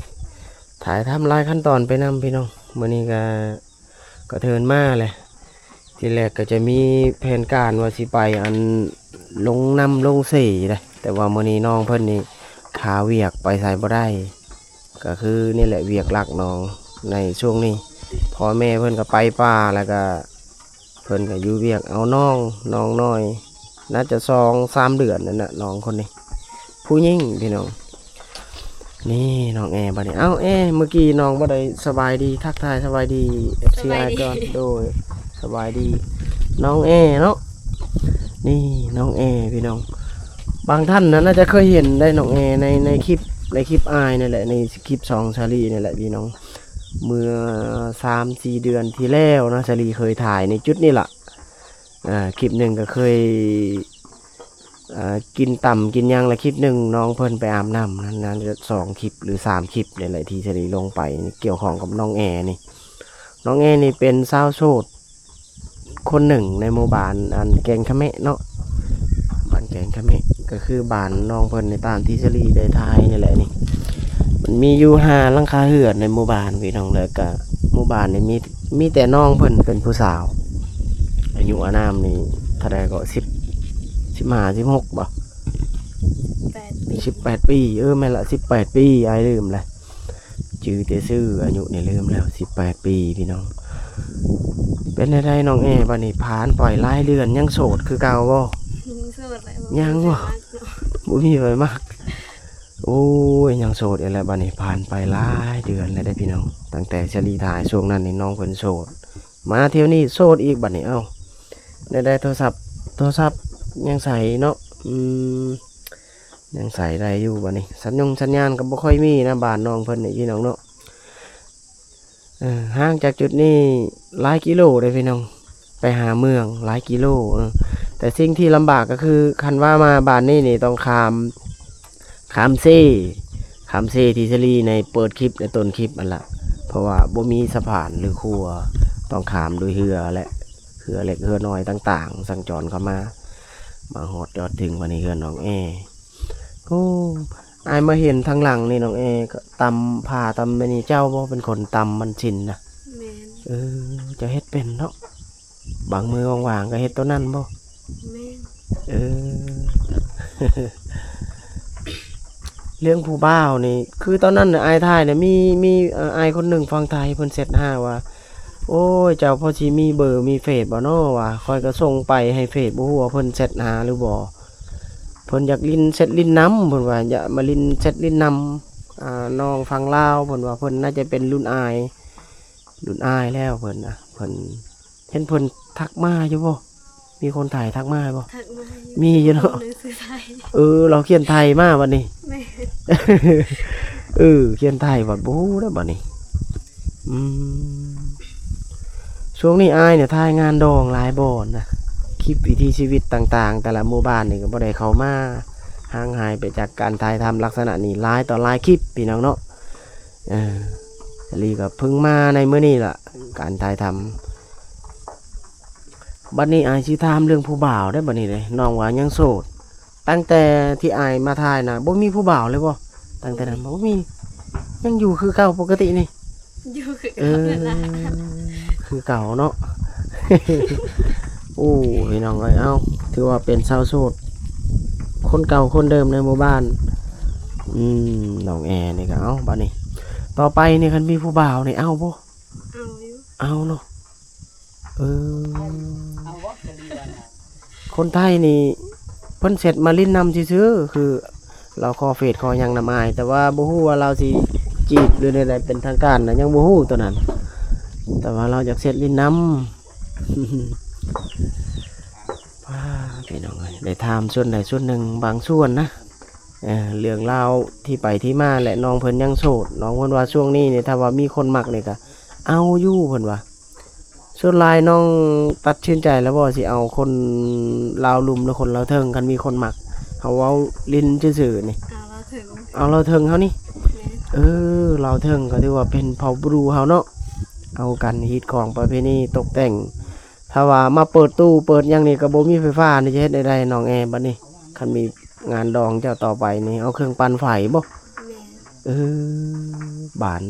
ຖ່າຍທຳຫຼາຍຂັ້ນຕອນໄປນຳພີ່ນ້ອງ. ມື້ນີ້ກະ ກະເທີນມາແຫຼະ ທີແລກກະຈະມີແຜນການວ່າຊິໄປອັນ ລົງນ້ຳລົງເຊໄດ໋ ແຕ່ວ່າມື້ນີ້ນ້ອງເພິ່ນນີ້ຄາວຽກໄປໃສບໍ່ໄດ້ ກະຄືນີ້ແຫຼະ ວຽກຫຼັກນ້ອງໃນຊ່ວງນີ້ ພໍ່ແມ່ເພິ່ນກະໄປປ່າ ແລ້ວກະ ເພິ່ນກະຢູ່ວຽກເອົານ້ອງ ນ້ອງນ້ອຍ ໜ້າຈະສອງສາມເດືອນນັ້ນນະ ນ້ອງຄົນນີ້ ຜູ້ຍິງພີ່ນ້ອງ. ນີ້ນ້ອງແອບັດນີ້ ເອົ້າ ແອ ມື້ກີ້ນ້ອງບໍ່ໄດ້ສະບາຍດີ ທັກທາຍສະບາຍດີເອັຟຊີ ສະບາຍດີ ອ້າຍກ່ອນ. ໂດຍ ສະບາຍດີ ນ້ອງແອເນາະ ນີ້ນ້ອງແອພີ່ນ້ອງ. ບາງທ່ານນະ ໜ້າຈະເຄີຍເຫັນໄດ໋ນ້ອງແອ ໃນ ໃນຄລິບ ໃນຄລິບອ້າຍນີ້ແຫຼະ ໃນຄລິບຊ່ອງສາລີນີ້ແຫຼະພີ່ນ້ອງ. ເມື່ອສາມສີ່ເດືອນທີ່ແລ້ວເນາະ ສາລີເຄີຍຖ່າຍໃນຈຸດນີ້ລະ ອ່າ ຄລິບໜຶ່ງກະເຄີຍ ອ່າ ກິນຕຳກິນຫຍັງ ແລະ ຄລິບໜຶ່ງນ້ອງເພິ່ນໄປອາບນ້ຳ ນັ້ນ ນັ້ນສອງຄລິບ ຫຼື ສາມຄລິບນີ້ແຫຼະ ທີ່ສາລີລົງໄປ ກ່ຽວຂ້ອງກັບນ້ອງແອນີ້. ນ້ອງແອນີ້ເປັນຊາວໂສດຄົນໜຶ່ງໃນໝູ່ບ້ານອັນແກງຂະແມະເນາະ ບ້ານແກງຂະແມະ ກະຄືບ້ານນ້ອງເພິ່ນໃນຕາມທີ່ສາລີໄດ້ຖ່າຍນີ້ແຫຼະນີ້. ມັນມີຢູ່ຫ້າຫຼັງຄາເຮືອນໃນໝູ່ບ້ານພີ່ນ້ອງ ແລ້ວກະໝູ່ບ້ານນີ້ມີ ມີແຕ່ນ້ອງເພິ່ນເປັນຜູ້ສາວ ອາຍຸອານາມນີ້ເທົ່າໃດກໍ ສິບ ສິບຫ້າ ສິບຫົກບໍ່ ແປດປີ ສິບແປດປີ ເອີ ແມ່ນລະ ສິບແປດປີ ອ້າຍລືມແຫຼະ ຈື່ແຕ່ຊື່ ອາຍຸນີ້ລືມແລ້ວ ສິບແປດປີພີ່ນ້ອງ. ເປັນແນວໃດນ້ອງແອ ບັດນີ້ຜ່ານໄປຫຼາຍເດືອນ ຍັງໂສດຄືເກົ່າບໍ່? ຍັງໂສດແຫຼະ ຍັງບໍ່? ບໍ່ມີໃຜມັກເນາະ ບໍ່ມີໃຜມັກ. ໂອ້ຍ ຍັງໂສດອີກແລ້ວບັດນີ້ ຜ່ານໄປຫຼາຍເດືອນແລ້ວເດ້ພີ່ນ້ອງ ຕັ້ງແຕ່ສາລີຖ່າຍ ຊ່ວງນັ້ນນີ້ນ້ອງເພິ່ນໂສດ ມາທ່ຽວນີ້ໂສດອີກບັດນີ້. ເອົ້າ ແນວໃດ ໂທລະສັບ ໂທລະສັບຍັງໃຊ້ເນາະ? ອືມ ຍັງໃຊ້ໄດ້ຢູ່ບັດນີ້ ສັນຍົງສັນຍານກໍບໍ່ຄ່ອຍມີນະ ບ້ານນ້ອງເພິ່ນນີ້ພີ່ນ້ອງເນາະ. ເອີ ຫ່າງຈາກຈຸດນີ້ຫຼາຍກິໂລເດ້ພີ່ນ້ອງ ໄປຫາເມືອງຫຼາຍກິໂລ. ເອີ ແຕ່ສິ່ງທີ່ລຳບາກກໍຄື ຄັນວ່າມາບ້ານນີ້ນີ້ຕ້ອງຂ້າມ ຂ້າມເຊ ຂ້າມເຊທີ່ສາລີໃນເປີດຄລິບໃນຕົ້ນຄລິບຫັ້ນລະ ເພາະວ່າບໍ່ມີສະພານ ຫຼື ຂົວ ຕ້ອງຂ້າມໂດຍເຮືອ ແລະ ເຮືອເລັກເຮືອນ້ອຍຕ່າງໆ ສັນຈອນເຂົ້າມາ. ມາຮອດຈອດເຖິງບັດນີ້ເຮືອນນ້ອງແອ. ໂອ້ ອ້າຍມາເຫັນທາງຫຼັງນີ້ ນ້ອງແອກໍຕຳຜ້າຕຳ ແມ່ນນີ້ເຈົ້າບໍ່ເປັນຄົນຕຳມັນຊິນນະ? ແມ່ນ ເອີ ເຈົ້າເຮັດເປັນເນາະ ບາງມື້ວ່າງໆກໍເຮັດໂຕນັ້ນບໍ່? ແມ່ນ ເອີ ເລື່ອງຜູ້ບ່າວນີ້ ຄືຕອນນັ້ນນະ ອ້າຍຖ່າຍນະ ມີ ມີ ເອີ ອ້າຍຄົນໜຶ່ງຝັ່ງໄທເພິ່ນແຊັດຫາວ່າ ໂອ້ຍ ເຈົ້າພໍຊິມີເບີມີເຟສບໍ່ນໍ ວ່າ ຂ້ອຍກໍສົ່ງໄປໃຫ້ເຟສ ບໍ່ຮູ້ວ່າເພິ່ນແຊັດຫາຫຼືບໍ່. ເພິ່ນຢາກຫຼິ້ນແຊັດຫຼິ້ນນຳ ເພິ່ນວ່າຢາກມາຫຼິ້ນແຊັດຫຼິ້ນນຳ ອ່າ ນ້ອງຝັ່ງລາວ ເພິ່ນວ່າເພິ່ນໜ້າຈະເປັນລຸ້ນອ້າຍ ລຸ້ນອ້າຍແລ້ວເພິ່ນນະ. ເພິ່ນ ເຫັນເພິ່ນທັກມາຢູ່ບໍ່? ມີຄົນໄທທັກມາບໍ່? ທັກມາຢູ່ ມີຢູ່ເນາະ ຄົນໜຶ່ງຊື່ໄທ ເອີ ລາວຂຽນໄທມາບັດນີ້ ແມ່ນ ເອີ ຂຽນໄທບັດ ບໍ່ຮູ້ແລ້ວບັດນີ້. ອືມ ຊ່ວງນີ້ອ້າຍນີ້ຖ່າຍງານດອງຫຼາຍບໍ່ນະ? ຄລິບວິຖີຊີວິດຕ່າງໆ ແຕ່ລະໝູ່ບ້ານນີ້ກໍບໍ່ໄດ້ເຂົ້າມາ ຫ່າງຫາຍໄປຈາກການຖ່າຍທຳລັກສະນະນີ້ຫຼາຍຕໍ່ຫຼາຍຄລິບ ພີ່ນ້ອງເນາະ. ເອີ ສາລີກໍເພິ່ງມາໃນມື້ນີ້ລະ ການຖ່າຍທຳ. ບັດນີ້ອ້າຍຊິຖາມເລື່ອງຜູ້ບ່າວໄດ໋ບັດນີ້ເດ້ ນ້ອງວ່າຍັງໂສດ ຕັ້ງແຕ່ທີ່ອ້າຍມາຖ່າຍນະ ບໍ່ມີຜູ້ບ່າວເລີຍບໍ່? ຕັ້ງແຕ່ນັ້ນບໍ່ມີ ຍັງຢູ່ຄືເກົ່າປົກກະຕິນີ້? ຢູ່ຄືເກົ່າ ເອີ ນັ້ນລະ ຄືເກົ່າເນາະ. ໂອ້ ພີ່ນ້ອງເອີຍ ເອົ້າ ຖືວ່າເປັນຊາວໂສດຄົນເກົ່າຄົນເດີມໃນໝູ່ບ້ານ. ອືມ ນ້ອງແອນີ້ກໍເອົາ ບັດນີ້ຕໍ່ໄປນີ້ ຄັນມີຜູ້ບ່າວນີ້ເອົາບໍ່? ເອົາຢູ່ ເອົາເນາະ. ເອີ ຄົນໄທນີ້ເພິ່ນແຊັດມາຫຼິ້ນນຳຊື່ໆ ຄືລາວຂໍເຟສຂໍຫຍັງນຳອ້າຍ ແຕ່ວ່າບໍ່ຮູ້ວ່າລາວຊິຈີບຫຼືແນວໃດເປັນທາງການນະ ຍັງບໍ່ຮູ້ໂຕນັ້ນ ແຕ່ວ່າລາວຢາກແຊັດຫຼິ້ນນຳ. ປ້າ ພີ່ນ້ອງເອີຍ ໄດ້ຖາມສ່ວນໃດສ່ວນໜຶ່ງບາງສ່ວນນະ ເອີ ເລື່ອງລາວທີ່ໄປທີ່ມາ ແລະ ນ້ອງເພິ່ນຍັງໂສດ ນ້ອງເພິ່ນວ່າຊ່ວງນີ້ນີ້ ຖ້າວ່າມີຄົນມັກນີ້ກະເອົາຢູ່ ເພິ່ນວ່າ. ສ່ວນຫຼາຍນ້ອງຕັດສິນໃຈແລ້ວບໍ່ ຊິເອົາຄົນລາວລຸ່ມ ຫຼື ຄົນລາວເທິງ? ຄັນມີຄົນມັກ ເຮົາເວົ້າຫຼິ້ນຊື່ໆນີ້ ເອົາລາວເທິງ ເອົາລາວເທິງເຮົານີ້ ແມ່ນ ເອີ ລາວເທິງກໍຖືວ່າເປັນເຜົ່າບຣູເຮົາເນາະ ເອົາກັນຮີດຄອງປະເພນີຕົກແຕ່ງ. ຖ້າວ່າມາເປີດຕູ້ເປີດຫຍັງນີ້ ກໍບໍ່ມີໄຟຟ້ານີ້ ຈະເຮັດແນວໃດນ້ອງແອ ບັດນີ້? ຄັນມີງານດອງເຈົ້າຕໍ່ໄປນີ້ ເອົາເຄື່ອງປັ່ນໄຟບໍ່? ເອີ ບ້ານ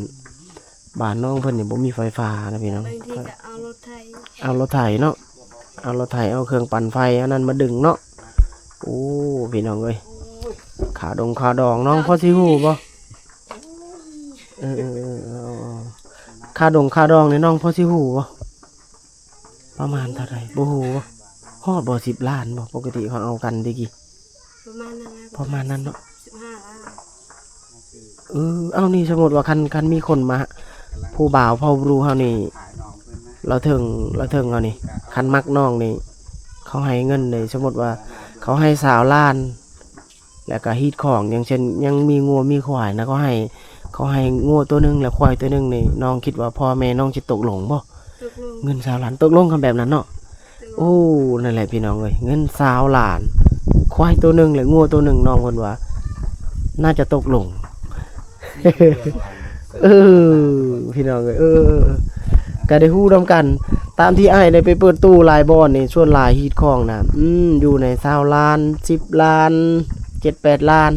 ບ້ານນ້ອງເພິ່ນນີ້ບໍ່ມີໄຟຟ້ານະພີ່ນ້ອງ ບາງທີກໍເອົາລົດໄຖ ເອົາລົດໄຖເນາະ ເອົາລົດໄຖ ເອົາເຄື່ອງປັ່ນໄຟອັນນັ້ນມາດຶງເນາະ. ໂອ້ ພີ່ນ້ອງເອີຍ ຄ່າດົງຄ່າດອງນ້ອງພໍຊິຮູ້ບໍ່? ເອີໆໆ ຄ່າດົງຄ່າດອງນີ້ນ້ອງພໍຊິຮູ້ບໍ່? ປະມານເທົ່າໃດ ບໍ່ຮູ້ບໍ່? ຮອດບໍ່ສິບລ້ານບໍ່? ປົກກະຕິເຂົາເອົາກັນແຕ່ກີ້ ປະມານນັ້ນແຫຼະ ປະມານນັ້ນເນາະ ສິບຫ້າລ້ານ. ເອີ ເອົານີ້ ສົມມຸດວ່າຄັນ ຄັນມີຄົນມາ ຜູ້ບ່າວເຜົ່າບຣູເຮົານີ້ ລາວເທິງ ລາວເທິງເຮົານີ້ ຄັນມັກນ້ອງນີ້ ເຂົາໃຫ້ເງິນນີ້ ສົມມຸດວ່າເຂົາໃຫ້ຊາວລ້ານ ແລ້ວກໍຮີດຂອງ ຢ່າງເຊັ່ນ ຍັງມີງົວມີຄວາຍນະ ເຂົາໃຫ້ ເຂົາໃຫ້ງົວໂຕໜຶ່ງ ແລະ ຄວາຍໂຕໜຶ່ງນີ້ ນ້ອງຄິດວ່າພໍ່ແມ່ນ້ອງຊິຕົກລົງບໍ່? ຕົກລົງ ເງິນຊາວລ້ານ ຕົກລົງຄັນແບບນັ້ນເນາະ. ໂອ້ ນັ້ນແຫຼະພີ່ນ້ອງເອີຍ ເງິນຊາວລ້ານ ຄວາຍໂຕໜຶ່ງ ແລະ ງົວໂຕໜຶ່ງ ນ້ອງເພິ່ນວ່າໜ້າຈະຕົກລົງ. ເອີ ພີ່ນ້ອງເອີຍ ເອີ ກໍໄດ້ຮູ້ນຳກັນ ຕາມທີ່ອ້າຍໄດ້ໄປເປີດຕູ້ຫຼາຍບ່ອນນີ້ ສ່ວນຫຼາຍຮີດຂອງນະ ອືມ ຢູ່ໃນຊາວລ້ານ ສິບລ້ານ ເຈັດແປດລ້ານ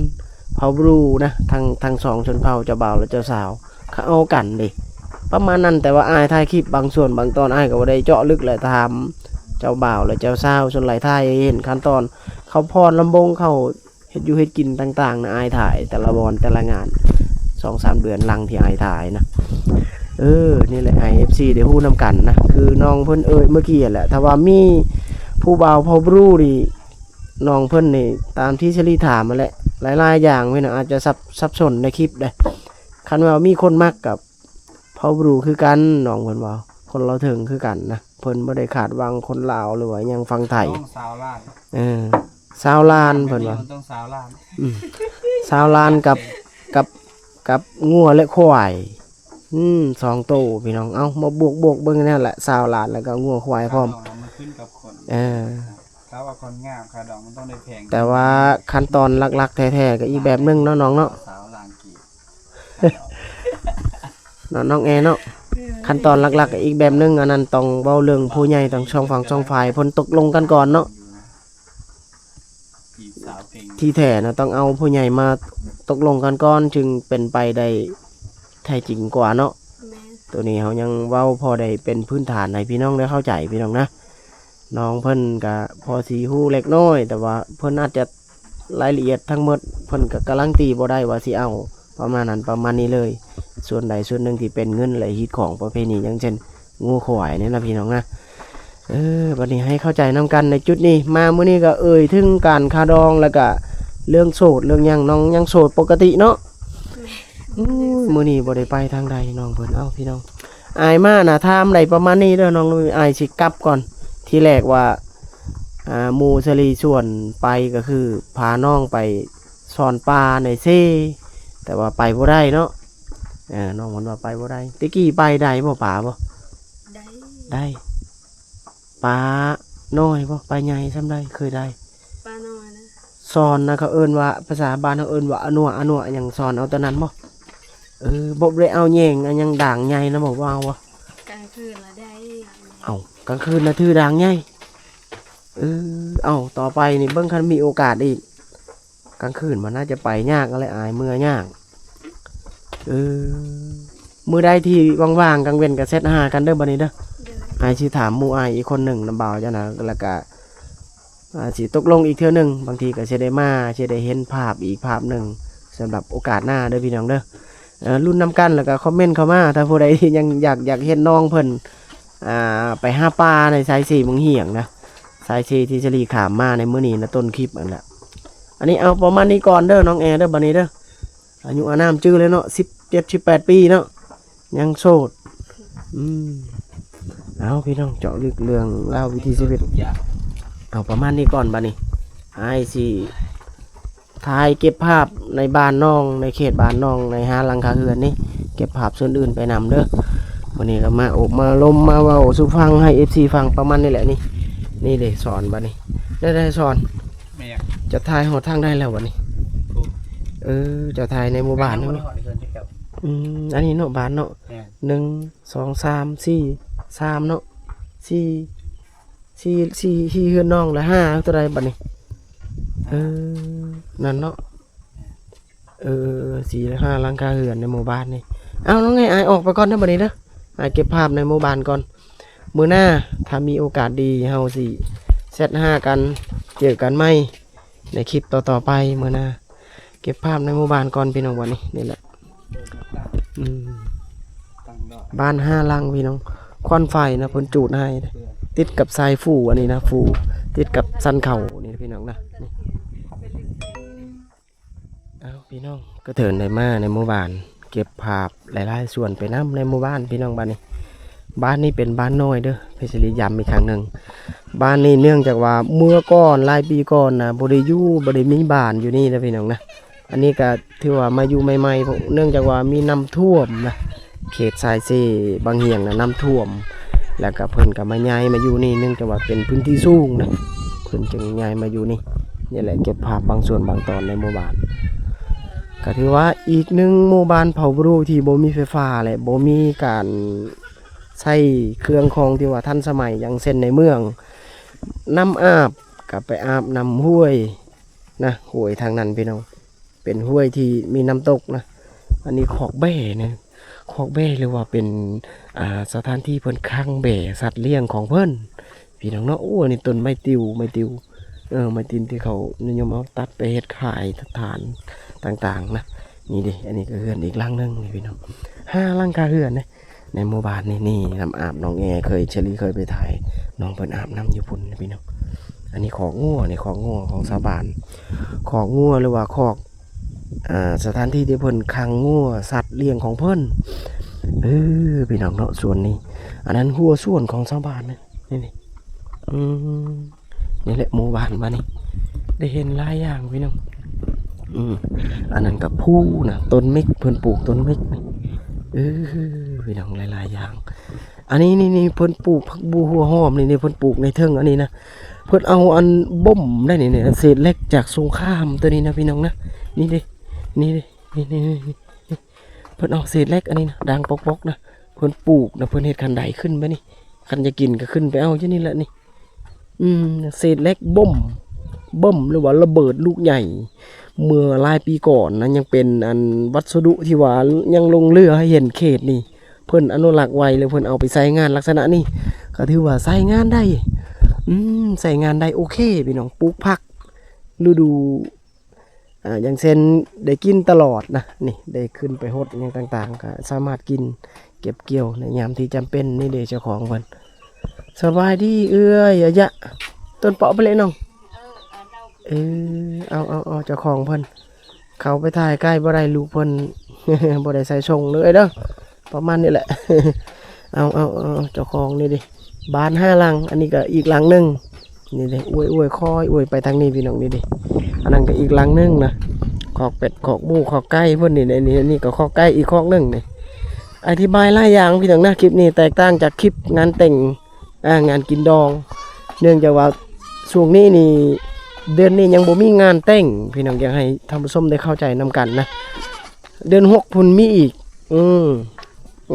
ເຜົ່າບຣູນະ ທັງ ທັງສອງຊົນເຜົ່າ ເຈົ້າບ່າວ ແລະ ເຈົ້າສາວ ເຂົາເອົາກັນເດ້ ປະມານນັ້ນ. ແຕ່ວ່າອ້າຍຖ່າຍຄລິບບາງສ່ວນບາງຕອນ ອ້າຍກໍບໍ່ໄດ້ເຈາະເລິກ ແລະ ຖາມເຈົ້າບ່າວ ແລະ ເຈົ້າສາວ ສ່ວນຫຼາຍຖ່າຍໃຫ້ເຫັນຂັ້ນຕອນເຂົາຟ້ອນລຳວົງ ເຂົາເຮັດຢູ່ເຮັດກິນຕ່າງໆນະ ອ້າຍຖ່າຍແຕ່ລະບ່ອນແຕ່ລະງານ ສອງສາມເດືອນຫຼັງທີ່ອ້າຍຖ່າຍນະ. ເອີ ນີ້ແຫຼະ ໃຫ້ເອັຟຊີໄດ້ຮູ້ນຳກັນນະ ຄືນ້ອງເພິ່ນເອີ່ຍເມື່ອກີ້ຫັ້ນແຫຼະ ຖ້າວ່າມີຜູ້ບ່າວເຜົ່າບຣູນີ້ ນ້ອງເພິ່ນນີ້ ຕາມທີ່ສາລີຖາມຫັ້ນແຫຼະ ຫຼາຍໆຢ່າງເພິ່ນອາດຈະສັບ ສັບສົນໃນຄລິບເດ້. ຄັນວ່າມີຄົນມັກກັບເຜົ່າບຣູຄືກັນ ນ້ອງເພິ່ນເວົ້າ ຄົນລາວເທິງຄືກັນນະ ເພິ່ນບໍ່ໄດ້ຄາດຫວັງຄົນລາວ ຫຼືວ່າຫຍັງຝັ່ງໄທ ຕ້ອງຊາວລ້ານ ເອີ ຊາວລ້ານເພິ່ນວ່າ ມັນຕ້ອງຊາວລ້ານ ອືມ ຊາວລ້ານກັບ ກັບ ກັບງົວ ແລະ ຄວາຍ ອືມ ສອງໂຕພີ່ນ້ອງ. ເອົ້າ ມາບວກໆເບິ່ງແນວລະ ຊາວລ້ານ ແລ້ວກໍງົວຄວາຍພ້ອມ ມັນຂຶ້ນກັບຄົນ ເອີ ຖ້າວ່າຄົນງາມ ຄ່າດອງມັນຕ້ອງໄດ້ແພງ ແຕ່ວ່າຂັ້ນຕອນຫຼັກໆແທ້ໆກໍອີກແບບໜຶ່ງເນາະນ້ອງເນາະ ຊາວລ້ານກີບ ເນາະ ນ້ອງແອເນາະ ເອີ ຂັ້ນຕອນຫຼັກໆກໍອີກແບບໜຶ່ງ ອັນນັ້ນຕ້ອງເວົ້າເລື່ອງຜູ້ໃຫຍ່ທັງສອງຝັ່ງສອງຝ່າຍເພິ່ນຕົກລົງກັນກ່ອນເນາະ. ທີ່ແທ້ນະ ຕ້ອງເອົາຜູ້ໃຫຍ່ມາຕົກລົງກັນກ່ອນ ຈຶ່ງເປັນໄປໄດ້ແທ້ຈິງກວ່າເນາະ. ແມ່ນ ໂຕນີ້ເຮົາຍັງເວົ້າພໍໄດ້ເປັນພື້ນຖານໃຫ້ພີ່ນ້ອງໄດ້ເຂົ້າໃຈພີ່ນ້ອງນະ. ນ້ອງເພິ່ນກະພໍຊິຮູ້ເລັກນ້ອຍ ແຕ່ວ່າເພິ່ນອາດຈະລາຍລະອຽດທັງໝົດ ເພິ່ນກະກາຣັນຕີບໍ່ໄດ້ວ່າຊິເອົາປະມານນັ້ນປະມານນີ້ເລີຍ. ສ່ວນໃດສ່ວນໜຶ່ງທີ່ເປັນເງິນ ແລະ ຮີດຂອງປະເພນີ ຢ່າງເຊັ່ນ ງົວຄວາຍນີ້ນະພີ່ນ້ອງນະ. ເອີ ບັດນີ້ໃຫ້ເຂົ້າໃຈນຳກັນໃນຈຸດນີ້. ມາມື້ນີ້ກໍເອີ່ຍເຖິງການຄ່າດອງ ແລ້ວກໍເລື່ອງໂສດເລື່ອງຫຍັງ ນ້ອງຍັງໂສດປົກກະຕິເນາະ. ແມ່ນ ໂອ້ຍ ມື້ນີ້ບໍ່ໄດ້ໄປທາງໃດນ້ອງເພິ່ນ. ເອົ້າ ພີ່ນ້ອງ ອ້າຍມານະ ຖາມໄດ້ປະມານນີ້ເດີນ້ອງ ອ້າຍຊິກັບກ່ອນ. ທີແລກວ່າ ອ່າ ໝູ່ສາລີຊວນໄປກໍຄືພານ້ອງໄປຊ່ອນປາໃນເຊ ແຕ່ວ່າໄປບໍ່ໄດ້ເນາະ. ເອີ ນ້ອງເພິ່ນວ່າໄປບໍ່ໄດ້. ແຕ່ກີ້ໄປໄດ້ບໍ່ ປາບໍ່? ໄດ້ ໄດ້. ປານ້ອຍບໍ່? ປາໃຫຍ່ຊ່ຳໃດເຄີຍໄດ້? ປານ້ອຍນະ ຊ່ອນນະ ເຂົາເອີ້ນວ່າ ພາສາບ້ານເຮົາເອີ້ນວ່າອະນົວະ ອະນົວະຫຍັງ ຊ່ອນເອົາຕົວນັ້ນບໍ່? ເອີ ບໍ່ໄດ້ເອົາແຍງ ອັນຫຍັງດາງໃຫຍ່ນະບໍ່? ບໍ່ເອົາບໍ່? ກາງຄືນລະໄດ້. ເອົ້າ ກາງຄືນນະຖືດາງໃຫຍ່. ເອີ ເອົ້າ ຕໍ່ໄປນີ້ເບິ່ງ ຄັນມີໂອກາດອີກ ກາງຄືນມັນໜ້າຈະໄປຍາກແຫຼະ ອາຍເມືອຍາກ. ເອີ ມື້ໃດທີ່ວ່າງໆ ກາງເວັນກໍແຊັດຫາກັນເດີ ບັດນີ້ເດີ. ໂດຍ ອາຍຊິຖາມໝູ່ອາຍອີກຄົນໜຶ່ງນຳບ່າວເຈົ້ານະ ແລ້ວກະ ອາ ຊິຕົກລົງອີກເທື່ອໜຶ່ງ ບາງທີກໍຊິໄດ້ມາ ຊິໄດ້ເຫັນພາບອີກພາບໜຶ່ງ ສຳລັບໂອກາດໜ້າເດີພີ່ນ້ອງເດີ. ເອີ ລຸ້ນນຳກັນ ແລ້ວກໍຄອມເມັນເຂົ້າມາ ຖ້າຜູ້ໃດທີ່ຍັງຢາກ ຢາກເຫັນນ້ອງເພິ່ນ ອ່າ ໄປຫາປາໃນສາຍເຊເມືອງຫຽງນະ ສາຍເຊທີ່ສາລີຂ້າມມາໃນມື້ນີ້ນະ ຕົ້ນຄລິບຫັ້ນແຫຼະ. ອັນນີ້ເອົາປະມານນີ້ກ່ອນເດີນ້ອງແອເດີ ບັດນີ້ເດີ. ອາຍຸອານາມຈື່ແລ້ວເນາະ ສິບເຈັດ ສິບແປດປີເນາະ ຍັງໂສດ. ອືມ ເອົາ ພີ່ນ້ອງ ເຈາະລຶກເລື່ອງລາວວິຖີຊີວິດ ເອົາປະມານນີ້ກ່ອນ. ບັດນີ້ອ້າຍຊິຖ່າຍເກັບພາບໃນບ້ານນ້ອງ ໃນເຂດບ້ານນ້ອງ ໃນຫ້າຫຼັງຄາເຮືອນນີ້ ເກັບພາບສ່ວນອື່ນໄປນຳເດີ. ມື້ນີ້ກໍມາອົບມາລົມ ມາເວົ້າສູ່ຟັງ ໃຫ້ເອັຟຊີຟັງປະມານນີ້ແຫຼະ. ນີ້ ນີ້ເດ້ ສອນ ບັດນີ້ ໄດ້ ໄດ້ ສອນ ແມ່ນ ຈະຖ່າຍຮອດທາງໃດແລ້ວບັດນີ້? ໂອ້ ເອີ ເຈົ້າຖ່າຍໃນໝູ່ບ້ານເນາະ. ອືມ ອັນນີ້ເນາະ ບ້ານເນາະ. ແມ່ນ ໜຶ່ງ ສອງ ສາມ ສີ່ ສາມເນາະ ສີ່ ສີ່ ສີ່ ສີ່ເຮືອນນ້ອງ ແລະ ຫ້າ ເທົ່າໃດບັດນີ້? ເອີ ນັ້ນເນາະ. ເອີ ສີ່ຫ້າຫຼັງຄາເຮືອນໃນໝູ່ບ້ານນີ້. ເອົາ ນ້ອງເອີຍ ອ້າຍອອກໄປກ່ອນເດີບັດນີ້ເດີ ອ້າຍເກັບພາບໃນໝູ່ບ້ານກ່ອນ. ມື້ໜ້າຖ້າມີໂອກາດດີ ເຮົາຊິແຊັດຫາກັນ ເຈີກັນໃໝ່ໃນຄລິບຕໍ່ໆໄປມື້ໜ້າ. ເກັບພາບໃນໝູ່ບ້ານກ່ອນພີ່ນ້ອງ ບັດນີ້ ນີ້ແຫຼະ ອືມ ບ້ານຫ້າຫຼັງພີ່ນ້ອງ. ຄວັນໄຟນະ ເພິ່ນຈູດໃຫ້ ຕິດກັບສາຍຟູອັນນີ້ນະ ຟູ ຕິດກັບສັນເຂົານີ້ພີ່ນ້ອງນະ. ນີ້ ອ້າວ ພີ່ນ້ອງ ກະເທີນໄດ້ມາໃນໝູ່ບ້ານ ເກັບພາບຫຼາຍໆສ່ວນໄປນຳໃນໝູ່ບ້ານພີ່ນ້ອງ. ບ້ານນີ້ ບ້ານນີ້ເປັນບ້ານນ້ອຍເດີ ເພຊະລີຢ້ຳອີກຄັ້ງໜຶ່ງ. ບ້ານນີ້ເນື່ອງຈາກວ່າເມື່ອກ່ອນ ຫຼາຍປີກ່ອນນະ ບໍ່ໄດ້ຢູ່ ບໍ່ໄດ້ມີບ້ານຢູ່ນີ້ນະພີ່ນ້ອງນະ. ອັນນີ້ກະຖືວ່າມາຢູ່ໃໝ່ໆ ເນື່ອງຈາກວ່າມີນ້ຳຖ້ວມນະ ເຂດສາຍເຊບາງຫຽງນະ ນ້ຳຖ້ວມ ແລ້ວກະເພິ່ນກະມາຍ້າຍມາຢູ່ນີ້ ເນື່ອງຈາກວ່າເປັນພື້ນທີ່ສູງນະ ເພິ່ນຈຶ່ງຍ້າຍມາຢູ່ນີ້. ນີ້ແຫຼະ ເກັບພາບບາງສ່ວນບາງຕອນໃນໝູ່ບ້ານ ກະຖືວ່າອີກໜຶ່ງໝູ່ບ້ານເຜົ່າບຣູທີ່ບໍ່ມີໄຟຟ້າ ແລະ ບໍ່ມີການໃຊ້ເຄື່ອງຂອງທີ່ວ່າທັນສະໄໝ ຢ່າງເຊັ່ນໃນເມືອງ ນ້ຳອາບກະໄປອາບນ້ຳຫ້ວຍນະ ຫ້ວຍທາງນັ້ນພີ່ນ້ອງ ເປັນຫ້ວຍທີ່ມີນ້ຳຕົກນະ. ອັນນີ້ຄອກແບ້ນະ ຄອກແບ້ ຫຼືວ່າເປັນ ອ່າ ສະຖານທີ່ເພິ່ນຂັງແບ້ສັດລ້ຽງຂອງເພິ່ນ ພີ່ນ້ອງເນາະ. ໂອ້ ອັນນີ້ຕົ້ນໄມ້ຕິວ ໄມ້ຕິວ ເອີ ໄມ້ຕິນທີ່ເຂົານິຍົມເອົາຕັດໄປເຮັດຂາຍທານຕ່າງໆນະ. ນີ້ເດ້ ອັນນີ້ກະເຮືອນອີກຫຼັງໜຶ່ງນີ້ພີ່ນ້ອງ ຫ້າຫຼັງຄາເຮືອນເດ້ ໃນໝູ່ບ້ານນີ້. ນີ້ນ້ຳອາບນ້ອງແອເຄີຍ ເຊີລີເຄີຍໄປຖ່າຍ ນ້ອງເພິ່ນອາບນ້ຳຢູ່ພຸ້ນນະພີ່ນ້ອງ. ອັນນີ້ຄອກງົວ ນີ້ຄອກງົວຂອງຊາວບ້ານ ຄອກງົວ ຫຼືວ່າຄອກ ອ່າ ສະຖານທີ່ທີ່ເພິ່ນຂັງງົວ ສັດລ້ຽງຂອງເພິ່ນ. ເອີ ພີ່ນ້ອງເນາະ ສວນນີ້ ອັນນັ້ນຮົ້ວສວນຂອງຊາວບ້ານນະ ນີ້ ນີ້ ອືມ ນີ້ແຫຼະໝູ່ບ້ານບາດນີ້ ໄດ້ເຫັນຫຼາຍຢ່າງພີ່ນ້ອງ. ອືມ ອັນນັ້ນກະພູນະ ຕົ້ນເມັກ ເພິ່ນປູກຕົ້ນເມັກນີ້. ເອີ ພີ່ນ້ອງ ຫຼາຍໆຢ່າງ. ອັນນີ້ ນີ້ ນີ້ ເພິ່ນປູກຜັກບົ່ວຫົວຫອມນີ້ ນີ້ເພິ່ນປູກໃນເທິງອັນນີ້ນະ. ເພິ່ນເອົາອັນບົ່ມໄດ້ນີ້ ນີ້ເສດເຫຼັກຈາກສົງຄາມໂຕນີ້ນະພີ່ນ້ອງນະ. ນີ້ເດ້ ນີ້ເດ້ ນີ້ ນີ້ ນີ້ ນີ້ ເພິ່ນເອົາເສດເຫຼັກອັນນີ້ນະ ດາງປອກໆນະ ເພິ່ນປູກນະ ເພິ່ນເຮັດຄັນໄດຂຶ້ນບາດນີ້. ຄັນຢາກກິນກະຂຶ້ນໄປເອົາຢູ່ນີ້ແຫຼະນີ້. ອືມ ເສດເຫຼັກບົ່ມ ບົ່ມ ຫຼືວ່າລະເບີດລູກໃຫຍ່ ເມື່ອຫຼາຍປີກ່ອນນະ ຍັງເປັນອັນວັດສະດຸທີ່ວ່າຍັງຫຼົງເຫຼືອໃຫ້ເຫັນເຂດນີ້. ເພິ່ນອະນຸລັກໄວ້ ແລ້ວເພິ່ນເອົາໄປໃຊ້ງານລັກສະນະນີ້ ກະຖືວ່າໃຊ້ງານໄດ້ ອືມ ໃຊ້ງານໄດ້ໂອເຄພີ່ນ້ອງ. ປູກຜັກລະດູ ອ່າ ຢ່າງເຊັ່ນໄດ້ກິນຕະຫຼອດນະ ນີ້ ໄດ້ຂຶ້ນໄປຫົດຫຍັງຕ່າງໆ ກະສາມາດກິນ ເກັບກ່ຽວໃນຍາມທີ່ຈຳເປັນ. ນີ້ເດ້ເຈົ້າຂອງເພິ່ນ. ສະບາຍດີເອື້ອຍ ອາຍະ ຕົ້ນເປາະໄປເລີຍນ້ອງ. ເອີ ເອົາ ເອົາ ເອົາ ເຈົ້າຂອງເພິ່ນ ເຂົາໄປຖ່າຍໃກ້ບໍ່ໄດ້ ລູກເພິ່ນບໍ່ໄດ້ໃສ່ຊົງເດີເອື້ອຍເດີ ປະມານນີ້ແຫຼະ. ເອົາ ເອົາ ເອົາ ເຈົ້າຂອງນີ້ເດ້ ບ້ານຫ້າຫຼັງ ອັນນີ້ກະອີກຫຼັງໜຶ່ງ. ນີ້ເດ້ ອວຍ ອວຍ ຄ່ອຍອວຍໄປທາງນີ້ພີ່ນ້ອງ. ນີ້ເດ້ ອັນນັ້ນກະອີກຫຼັງໜຶ່ງນະ ຄອກເປັດ ຄອກໝູ ຄອກໄກ່ເພິ່ນນີ້. ນີ້ ນີ້ ນີ້ກະຄອກໄກ່ອີກຄອກໜຶ່ງນີ້. ອະທິບາຍຫຼາຍຢ່າງພີ່ນ້ອງນະ. ຄລິບນີ້ແຕກຕ່າງຈາກຄລິບງານແຕ່ງ ອ່າ ງານກິນດອງ ເນື່ອງຈາກວ່າຊ່ວງນີ້ນີ້ ເດືອນນີ້ຍັງບໍ່ມີງານແຕ່ງພີ່ນ້ອງ. ຢາກໃຫ້ທ່ານຜູ້ຊົມໄດ້ເຂົ້າໃຈນຳກັນນະ ເດືອນຫົກພຸ້ນມີອີກ. ອືມ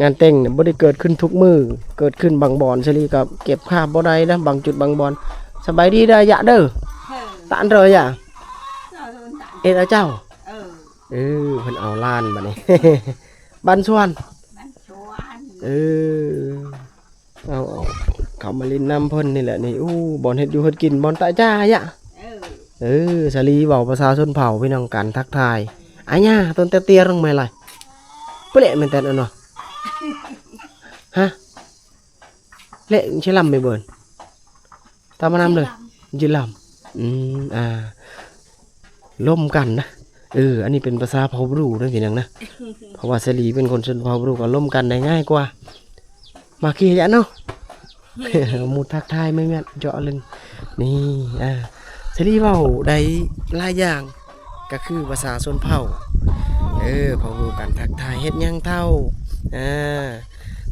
ງານແຕ່ງນະບໍ່ໄດ້ເກີດຂຶ້ນທຸກມື້ ເກີດຂຶ້ນບາງບ່ອນ. ສາລີກະເກັບພາບບໍ່ໄດ້ນະ ບາງຈຸດບາງບ່ອນ. ສະບາຍດີເດີ ອາຍະເດີ. ຕານເດີ ອາຍະ ເອີ ຕານ ເອັດອາເຈົ້າ. ເອີ ເອີ ເພິ່ນເອົາຫຼານບາດນີ້ ບ້ານສວນ ບ້ານສວນ. ເອີ ເອົາ ເອົາ ເຂົ້າມາຫຼິ້ນນຳເພິ່ນນີ້ແຫຼະນີ້. ໂອ້ ບ່ອນເຮັດຢູ່ເຮັດກິນ ບ່ອນຕະຈາຍະ. ເອີ ເອີ ສາລີເວົ້າພາສາຊົນເຜົ່າພີ່ນ້ອງ ການທັກທາຍ. ອາຍາ ຕົ້ນແຕ່ເຕຍລົງໄມ້ລາຍ ປະເລະແມ່ນແຕ່ອັນວ່າ ຮະ ເລະຊິລຳໄປເບິ່ງ ຕາມມານຳເລີຍ ຊິລຳ. ອືມ ອ່າ ລົມກັນນະ. ເອີ ອັນນີ້ເປັນພາສາເຜົ່າບຣູເດີພີ່ນ້ອງນະ ເພາະວ່າສາລີເປັນຄົນຊົນເຜົ່າບຣູ ກະລົມກັນໄດ້ງ່າຍກວ່າ. ມາເຄຍະເນາະ ໝູ່ທັກທາຍແມ່ນເຈາະເລີຍນີ້. ອ່າ ສາລີເວົ້າໄດ້ຫຼາຍຢ່າງ ກະຄືພາສາຊົນເຜົ່າ. ເອີ ເຜົ່າບຣູ ການທັກທາຍ ເຮັດຫຍັງເຖົ້າ ອ່າ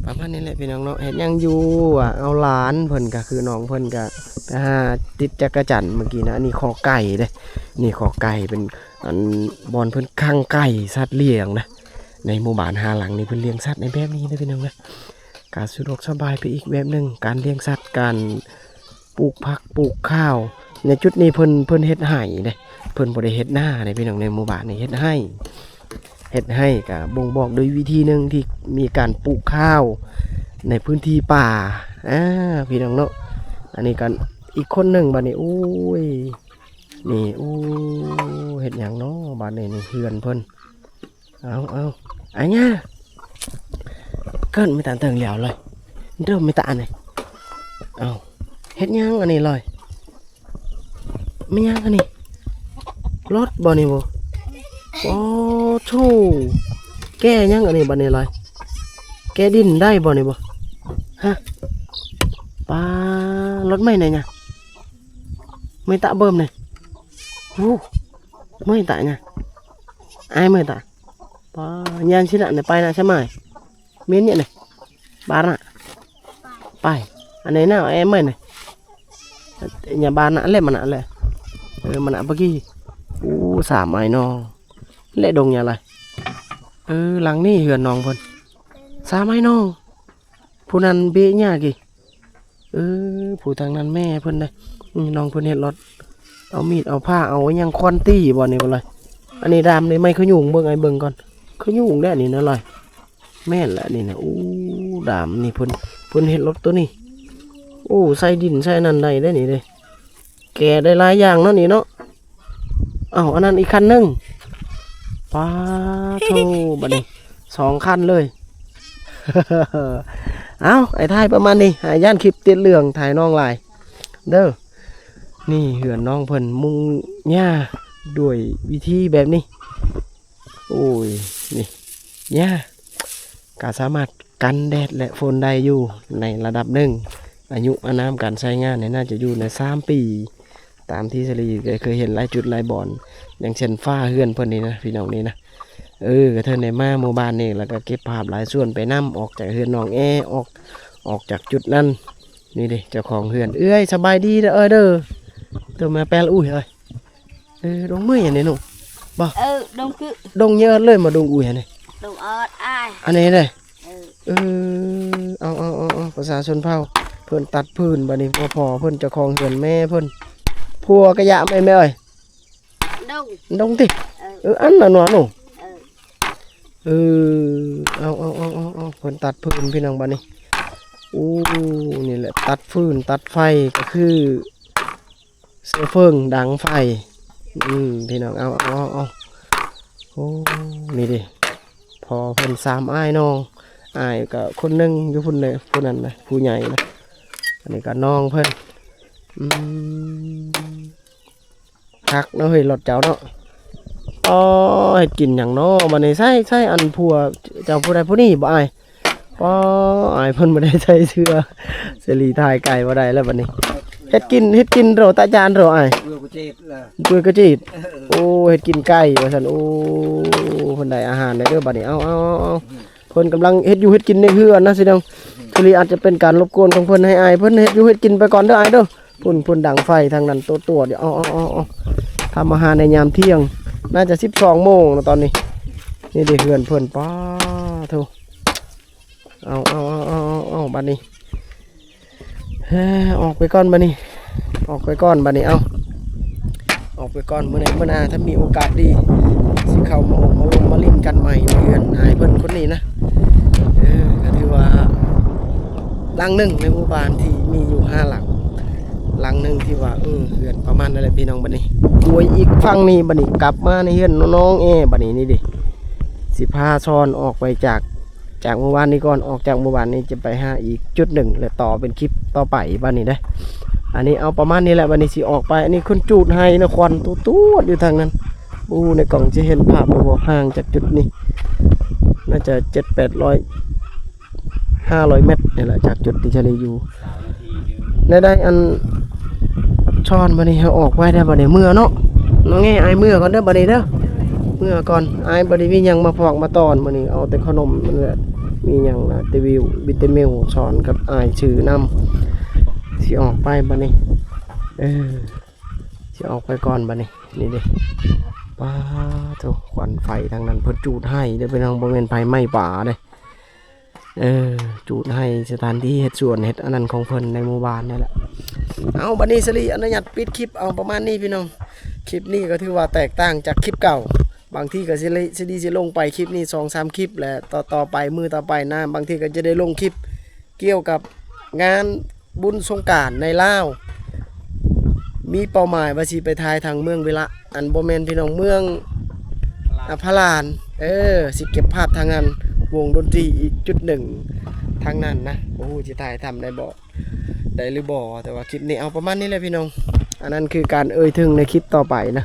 ປະມານນີ້ແຫຼະພີ່ນ້ອງເນາະ. ເຮັດຫຍັງຢູ່ ວ່າເອົາຫຼານເພິ່ນ ກະຄືນ້ອງເພິ່ນກະໄປຫາຕິດຈັກກະຈັນເມື່ອກີ້ນະ. ອັນນີ້ຄອກໄກ່ເດ້ ນີ້ຄອກໄກ່ ເປັນອັນບ່ອນເພິ່ນຂັງໄກ່ ສັດລ້ຽງນະ. ໃນໝູ່ບ້ານຫ້າຫຼັງນີ້ ເພິ່ນລ້ຽງສັດໃນແບບນີ້ເດີພີ່ນ້ອງເດີ. ກະສະດວກສະບາຍໄປອີກແບບໜຶ່ງ ການລ້ຽງສັດ ການປູກຜັກປູກຂ້າວ. ໃນຈຸດນີ້ເພິ່ນ ເພິ່ນເຮັດໄຮ່ເດ້ ເພິ່ນບໍ່ໄດ້ເຮັດນາເດ້ພີ່ນ້ອງ ໃນໝູ່ບ້ານນີ້ເຮັດໄຮ່ ເຮັດໄຮ່ກະບົ່ງບອກໂດຍວິທີໜຶ່ງທີ່ມີການປູກຂ້າວໃນພື້ນທີ່ປ່າ ອາ ພີ່ນ້ອງເນາະ. ອັນນີ້ກະອີກຄົນໜຶ່ງບາດນີ້ ໂອ້ຍ ນີ້ ໂອ້ ເຮັດຫຍັງເນາະບາດນີ້ ນີ້ເຮືອນເພິ່ນ. ເອົາ ເອົາ ອາຍາ ເກີດມີຕາເຖິງແລ້ວເລີຍ ເລີ່ມມີຕາອັນນີ້. ເອົາ ເຮັດຫຍັງອັນນີ້ເລີຍ? ແມ່ນຫຍັງອັນນີ້? ລົດບໍ່ນີ້ບໍ່? ໂອ້ໂທ້ ແກ່ຫຍັງອັນນີ້ບັດນີ້ລອຍ? ແກ່ດິນໄດ້ບໍ່ນີ້ບໍ່? ຮະ ປາ ລົດໃໝ່ແນ່ຫຍັງ? ເມື່ອຍຕະເບິ່ມນີ້ ໂອ້ ເມື່ອຍຕະຫຍັງ? ອາຍເມື່ອຍຕະ ປາ ຍ່າງຊິນະ ໄປນະ ສະໝາຍ ແມ່ນຫຍັງນີ້? ບານະ ໄປ ອັນນີ້ນະ ແອມເມີຍນີ້ ຫຍັງບານະແຫຼະ ມານະແຫຼະ ເອີ ມານະປະກີ້. ໂອ້ ສາມອ້າຍນ້ອງ ແລະດົງຫຍ້າລາຍ ເອີ ຫຼັງນີ້ເຮືອນນ້ອງເພິ່ນ ສາມອ້າຍນ້ອງ ຜູ້ນັ້ນເບະຫຍ້າກີ້ ເອີ ຜູ້ທາງນັ້ນແມ່ເພິ່ນເດ້ ອື ນ້ອງເພິ່ນເຮັດລອດ ເອົາມີດເອົາພ້າເອົາຫຍັງຄວັນຕີບໍ່ນີ້ບໍ່ລອຍ. ອັນນີ້ດາມນີ້ໄມ້ຂະຫຍຸງ ເບິ່ງ ອ້າຍເບິ່ງກ່ອນ ຂະຫຍຸງແດ່ນີ້ນະລອຍ. ແມ່ນແຫຼະນີ້ນະ ໂອ້ ດາມນີ້ເພິ່ນ ເພິ່ນເຮັດລົດໂຕນີ້ ໂອ້ ໃສ່ດິນໃສ່ອັນນັ້ນໄດ້ເດ້ນີ້ເດ້ ແກ່ໄດ້ຫຼາຍຢ່າງເນາະນີ້ເນາະ. ເອົ້າ ອັນນັ້ນອີກຄັນໜຶ່ງ ປາໂທ້ ບັດນີ້ສອງຄັນເລີຍ. ເອົ້າ ອ້າຍຖ່າຍປະມານນີ້ ອ້າຍຢ້ານຄລິບຕິດເລື່ອງ ຖ່າຍນ້ອງຫຼາຍເດີ. ນີ້ເຮືອນນ້ອງເພິ່ນມຸງຫຍ້າດ້ວຍວິທີແບບນີ້ ໂອ້ຍ ນີ້ຫຍ້າກະສາມາດກັນແດດ ແລະ ຝົນໄດ້ຢູ່ໃນລະດັບໜຶ່ງ. ອາຍຸອານາມການໃຊ້ງານນີ້ໜ້າຈະຢູ່ໃນສາມປີ ຕາມທີ່ສາລີໄດ້ເຄີຍເຫັນຫຼາຍຈຸດຫຼາຍບ່ອນ ຢ່າງເຊັ່ນຝາເຮືອນເພິ່ນນີ້ນະ ພີ່ນ້ອງນີ້ນະ. ເອີ ກະເທີໄດ້ມາໝູ່ບ້ານນີ້ ແລ້ວກະເກັບພາບຫຼາຍສ່ວນໄປນຳ ອອກຈາກເຮືອນນ້ອງແອ ອອກ ອອກຈາກຈຸດນັ້ນ. ນີ້ເດ້ເຈົ້າຂອງເຮືອນ ເອື້ອຍ ສະບາຍດີເດີ ເອີຍເດີ ໂຕມາແປລອຸ້ຍເອີຍ. ເອີ ດົງເມື່ອຍອັນນີ້ໜູບໍ່? ເອີ ດົງຄື ດົງເຍີດເລີຍມາ ດົງອຸ້ຍອັນນີ້ ດົງອອດອ້າຍ ອັນນີ້ເດ້. ເອີ ເອີ ເອົາ ເອົາ ເອົາ ເອົາ ປະຊາຊົນເຜົ່າ ເພິ່ນຕັດຟືນ ບັດນີ້ພໍ່ເພິ່ນ ເຈົ້າຂອງເຮືອນ ແມ່ເພິ່ນ ຜົວກະຢາແມ່ ແມ່ເອີຍ ດົງ ດົງຕິ ເອີ ເອີ ອັນນັ້ນຫວາໜູ ເອີ ເອີ ເອົາ ເອົາ ເອົາ ເອົາ ເພິ່ນຕັດຟືນ ພີ່ນ້ອງ ບັດນີ້ ໂອ້ ນີ້ແຫຼະ ຕັດຟືນຕັດໄຟ ກະຄື ເຊື້ອເຟີງດັງໄຟ ອືມ ພີ່ນ້ອງ ເອົາ ເອົາ ເອົາ ເອົາ ໂອ້ ນີ້ເດ້ ພໍ່ເພິ່ນສາມອ້າຍນ້ອງ ອ້າຍກະຄົນໜຶ່ງຢູ່ພຸ້ນເດ້ ຜູ້ນັ້ນນະ ຜູ້ໃຫຍ່ນະ ອັນນີ້ກະນ້ອງເພິ່ນ ອືມ ຄັກເນາະເຮີ້ຍ ລົດເຈົ້າເນາະ. ອໍ ເຮັດກິນຫຍັງເນາະບັດນີ້ ໃຊ້ ໃຊ້ອັນຜົວເຈົ້າຜູ້ໃດຜູ້ນີ້ບໍ່ອ້າຍ? ປໍ ອ້າຍເພິ່ນບໍ່ໄດ້ໃສ່ເສື້ອ ສາລີຖ່າຍໄກບໍ່ໄດ້ແລ້ວບັດນີ້. ເຮັດກິນ ເຮັດກິນໂລ ຕາຈານໂລອ້າຍ ເປືອກະຈີດ ເປືອກະຈີດ ເອີ ໂອ້ ເຮັດກິນໄກ່ວ່າຊັ້ນ. ໂອ້ ເພິ່ນໄດ້ອາຫານແລ້ວເດີບັດນີ້. ເອົາ ເອົາ ເອົາ ເພິ່ນກຳລັງເຮັດຢູ່ເຮັດກິນໃນເຮືອນນະຊິນ້ອງ. ສາລີອາດຈະເປັນການລົບກວນຂອງເພິ່ນ ໃຫ້ອ້າຍເພິ່ນເຮັດຢູ່ເຮັດກິນໄປກ່ອນເດີອ້າຍເດີ. ພຸ້ນ ພຸ້ນດັງໄຟທາງນັ້ນຕົວໆ ດຽວ ເອົາ ເອົາ ເອົາ ເອົາ ທຳອາຫານໃນຍາມທ່ຽງ ໜ້າຈະສິບສອງໂມງແລ້ວຕອນນີ້. ນີ້ເດ້ເຮືອນເພິ່ນ ປາໂທ້ ເອົາ ເອົາ ເອົາ ເອົາ ເອົາ ເອົາ ບັດນີ້ ເອີ ອອກໄປກ່ອນບັດນີ້ ອອກໄປກ່ອນບັດນີ້ ເອົາ ອອກໄປກ່ອນ. ມື້ໃດມື້ໜ້າຖ້າມີໂອກາດດີ ຊິເຂົ້າມາໂອ້ມາລົມມາຫຼິ້ນກັນໃໝ່ໃນເຮືອນອ້າຍເພິ່ນຄົນນີ້ນະ. ເອີ ກະຖືວ່າຫຼັງໜຶ່ງໃນໝູ່ບ້ານທີ່ມີຢູ່ຫ້າຫຼັງ ຫຼັງໜຶ່ງທີ່ວ່າ ເອີ ເຮືອນປະມານນັ້ນແຫຼະພີ່ນ້ອງ. ບັດນີ້ໂອ້ຍ ອີກຝັ່ງນີ້ ບັດນີ້ກັບມາໃນເຮືອນນ້ອງແອ. ບັດນີ້ນີ້ເດ້ ຊິພາຊ່ອນອອກໄປຈາກ ຈາກໝູ່ບ້ານນີ້ກ່ອນ ອອກຈາກໝູ່ບ້ານນີ້ຈະໄປຫາອີກຈຸດໜຶ່ງ ແລະ ຕໍ່ເປັນຄລິບຕໍ່ໄປບັດນີ້ເດ້. ອັນນີ້ເອົາປະມານນີ້ແຫຼະ ບັດນີ້ຊິອອກໄປ. ອັນນີ້ເພິ່ນຈູດໄຮ່ນະ ຄວັນຕວດໆຢູ່ທາງນັ້ນ. ໂອ້ ໃນກ້ອງຈະເຫັນພາບບໍ່ ຫ່າງຈາກຈຸດນີ້ໜ້າຈະເຈັດແປດຮ້ອຍ ຫ້າຮ້ອຍແມັດນີ້ແຫຼະ ຈາກຈຸດທີ່ສາລີຢູ່. ໄດ້ ໄດ້ອັນ ຊ່ອນບັດນີ້ ເຮົາອອກໄວ້ໄດ້ບັດນີ້ ເມືອເນາະ ນ້ອງແອ. ອ້າຍເມືອກ່ອນເດີບັດນີ້ເດີ ເມືອກ່ອນ. ອ້າຍບໍ່ໄດ້ມີຫຍັງມາພອກມາຕ້ອນມື້ນີ້ ເອົາແຕ່ຂະໜົມ ແລະ ມີຫຍັງນະ ແຕ່ວິວ ວິຕາມິວ ຊ່ອນກັບອ້າຍຊື້ນຳ. ຊິອອກໄປບັດນີ້ ເອີ ຊິອອກໄປກ່ອນບັດນີ້. ນີ້ເດ້ ປາໂທ້ ຄວັນໄຟທາງນັ້ນ ເພິ່ນຈູດໄຮ່ເດີພີ່ນ້ອງ ບໍ່ແມ່ນໄຟໄໝ້ປ່າເດ້. ເອີ ຈູດໄຮ່ ສະຖານທີ່ເຮັດສວນເຮັດອັນນັ້ນຂອງເພິ່ນໃນໝູ່ບ້ານນີ້ແຫຼະ. ເອົາ ບັດນີ້ສາລີອະນຸຍາດປິດຄລິບເອົາປະມານນີ້ພີ່ນ້ອງ. ຄລິບນີ້ກໍຖືວ່າແຕກຕ່າງຈາກຄລິບເກົ່າ. ບາງທີກໍຊິເລ ສາລີຊິລົງໄປຄລິບນີ້ສອງສາມຄລິບ ແລະ ຕໍ່ໆໄປ ມື້ຕໍ່ໄປນະ ບາງທີກໍຈະໄດ້ລົງຄລິບກ່ຽວກັບງານບຸນສົງການໃນລາວ. ມີເປົ້າໝາຍວ່າຊິໄປຖ່າຍທາງເມືອງວິລະ ອັນ ບໍ່ແມ່ນພີ່ນ້ອງ ເມືອງ ອາ ພະລານ ເອີ ຊິເກັບພາບທາງນັ້ນ ວົງດົນຕີອີກຈຸດໜຶ່ງທາງນັ້ນນະ. ບໍ່ຮູ້ຊິຖ່າຍທຳໄດ້ບໍ່ ໄດ້ຫຼືບໍ່ ແຕ່ວ່າຄລິບນີ້ເອົາປະມານນີ້ແຫຼະພີ່ນ້ອງ. ອັນນັ້ນຄືການເອີ່ຍເຖິງໃນຄລິບຕໍ່ໄປນະ.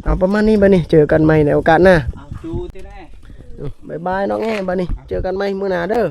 ເອົາປະມານນີ້ ບັດນີ້ເຈີກັນໃໝ່ໃນໂອກາດໜ້າ. ບາຍບາຍນ້ອງແອ ບັດນີ້ເຈີກັນໃໝ່ມື້ໜ້າເດີ.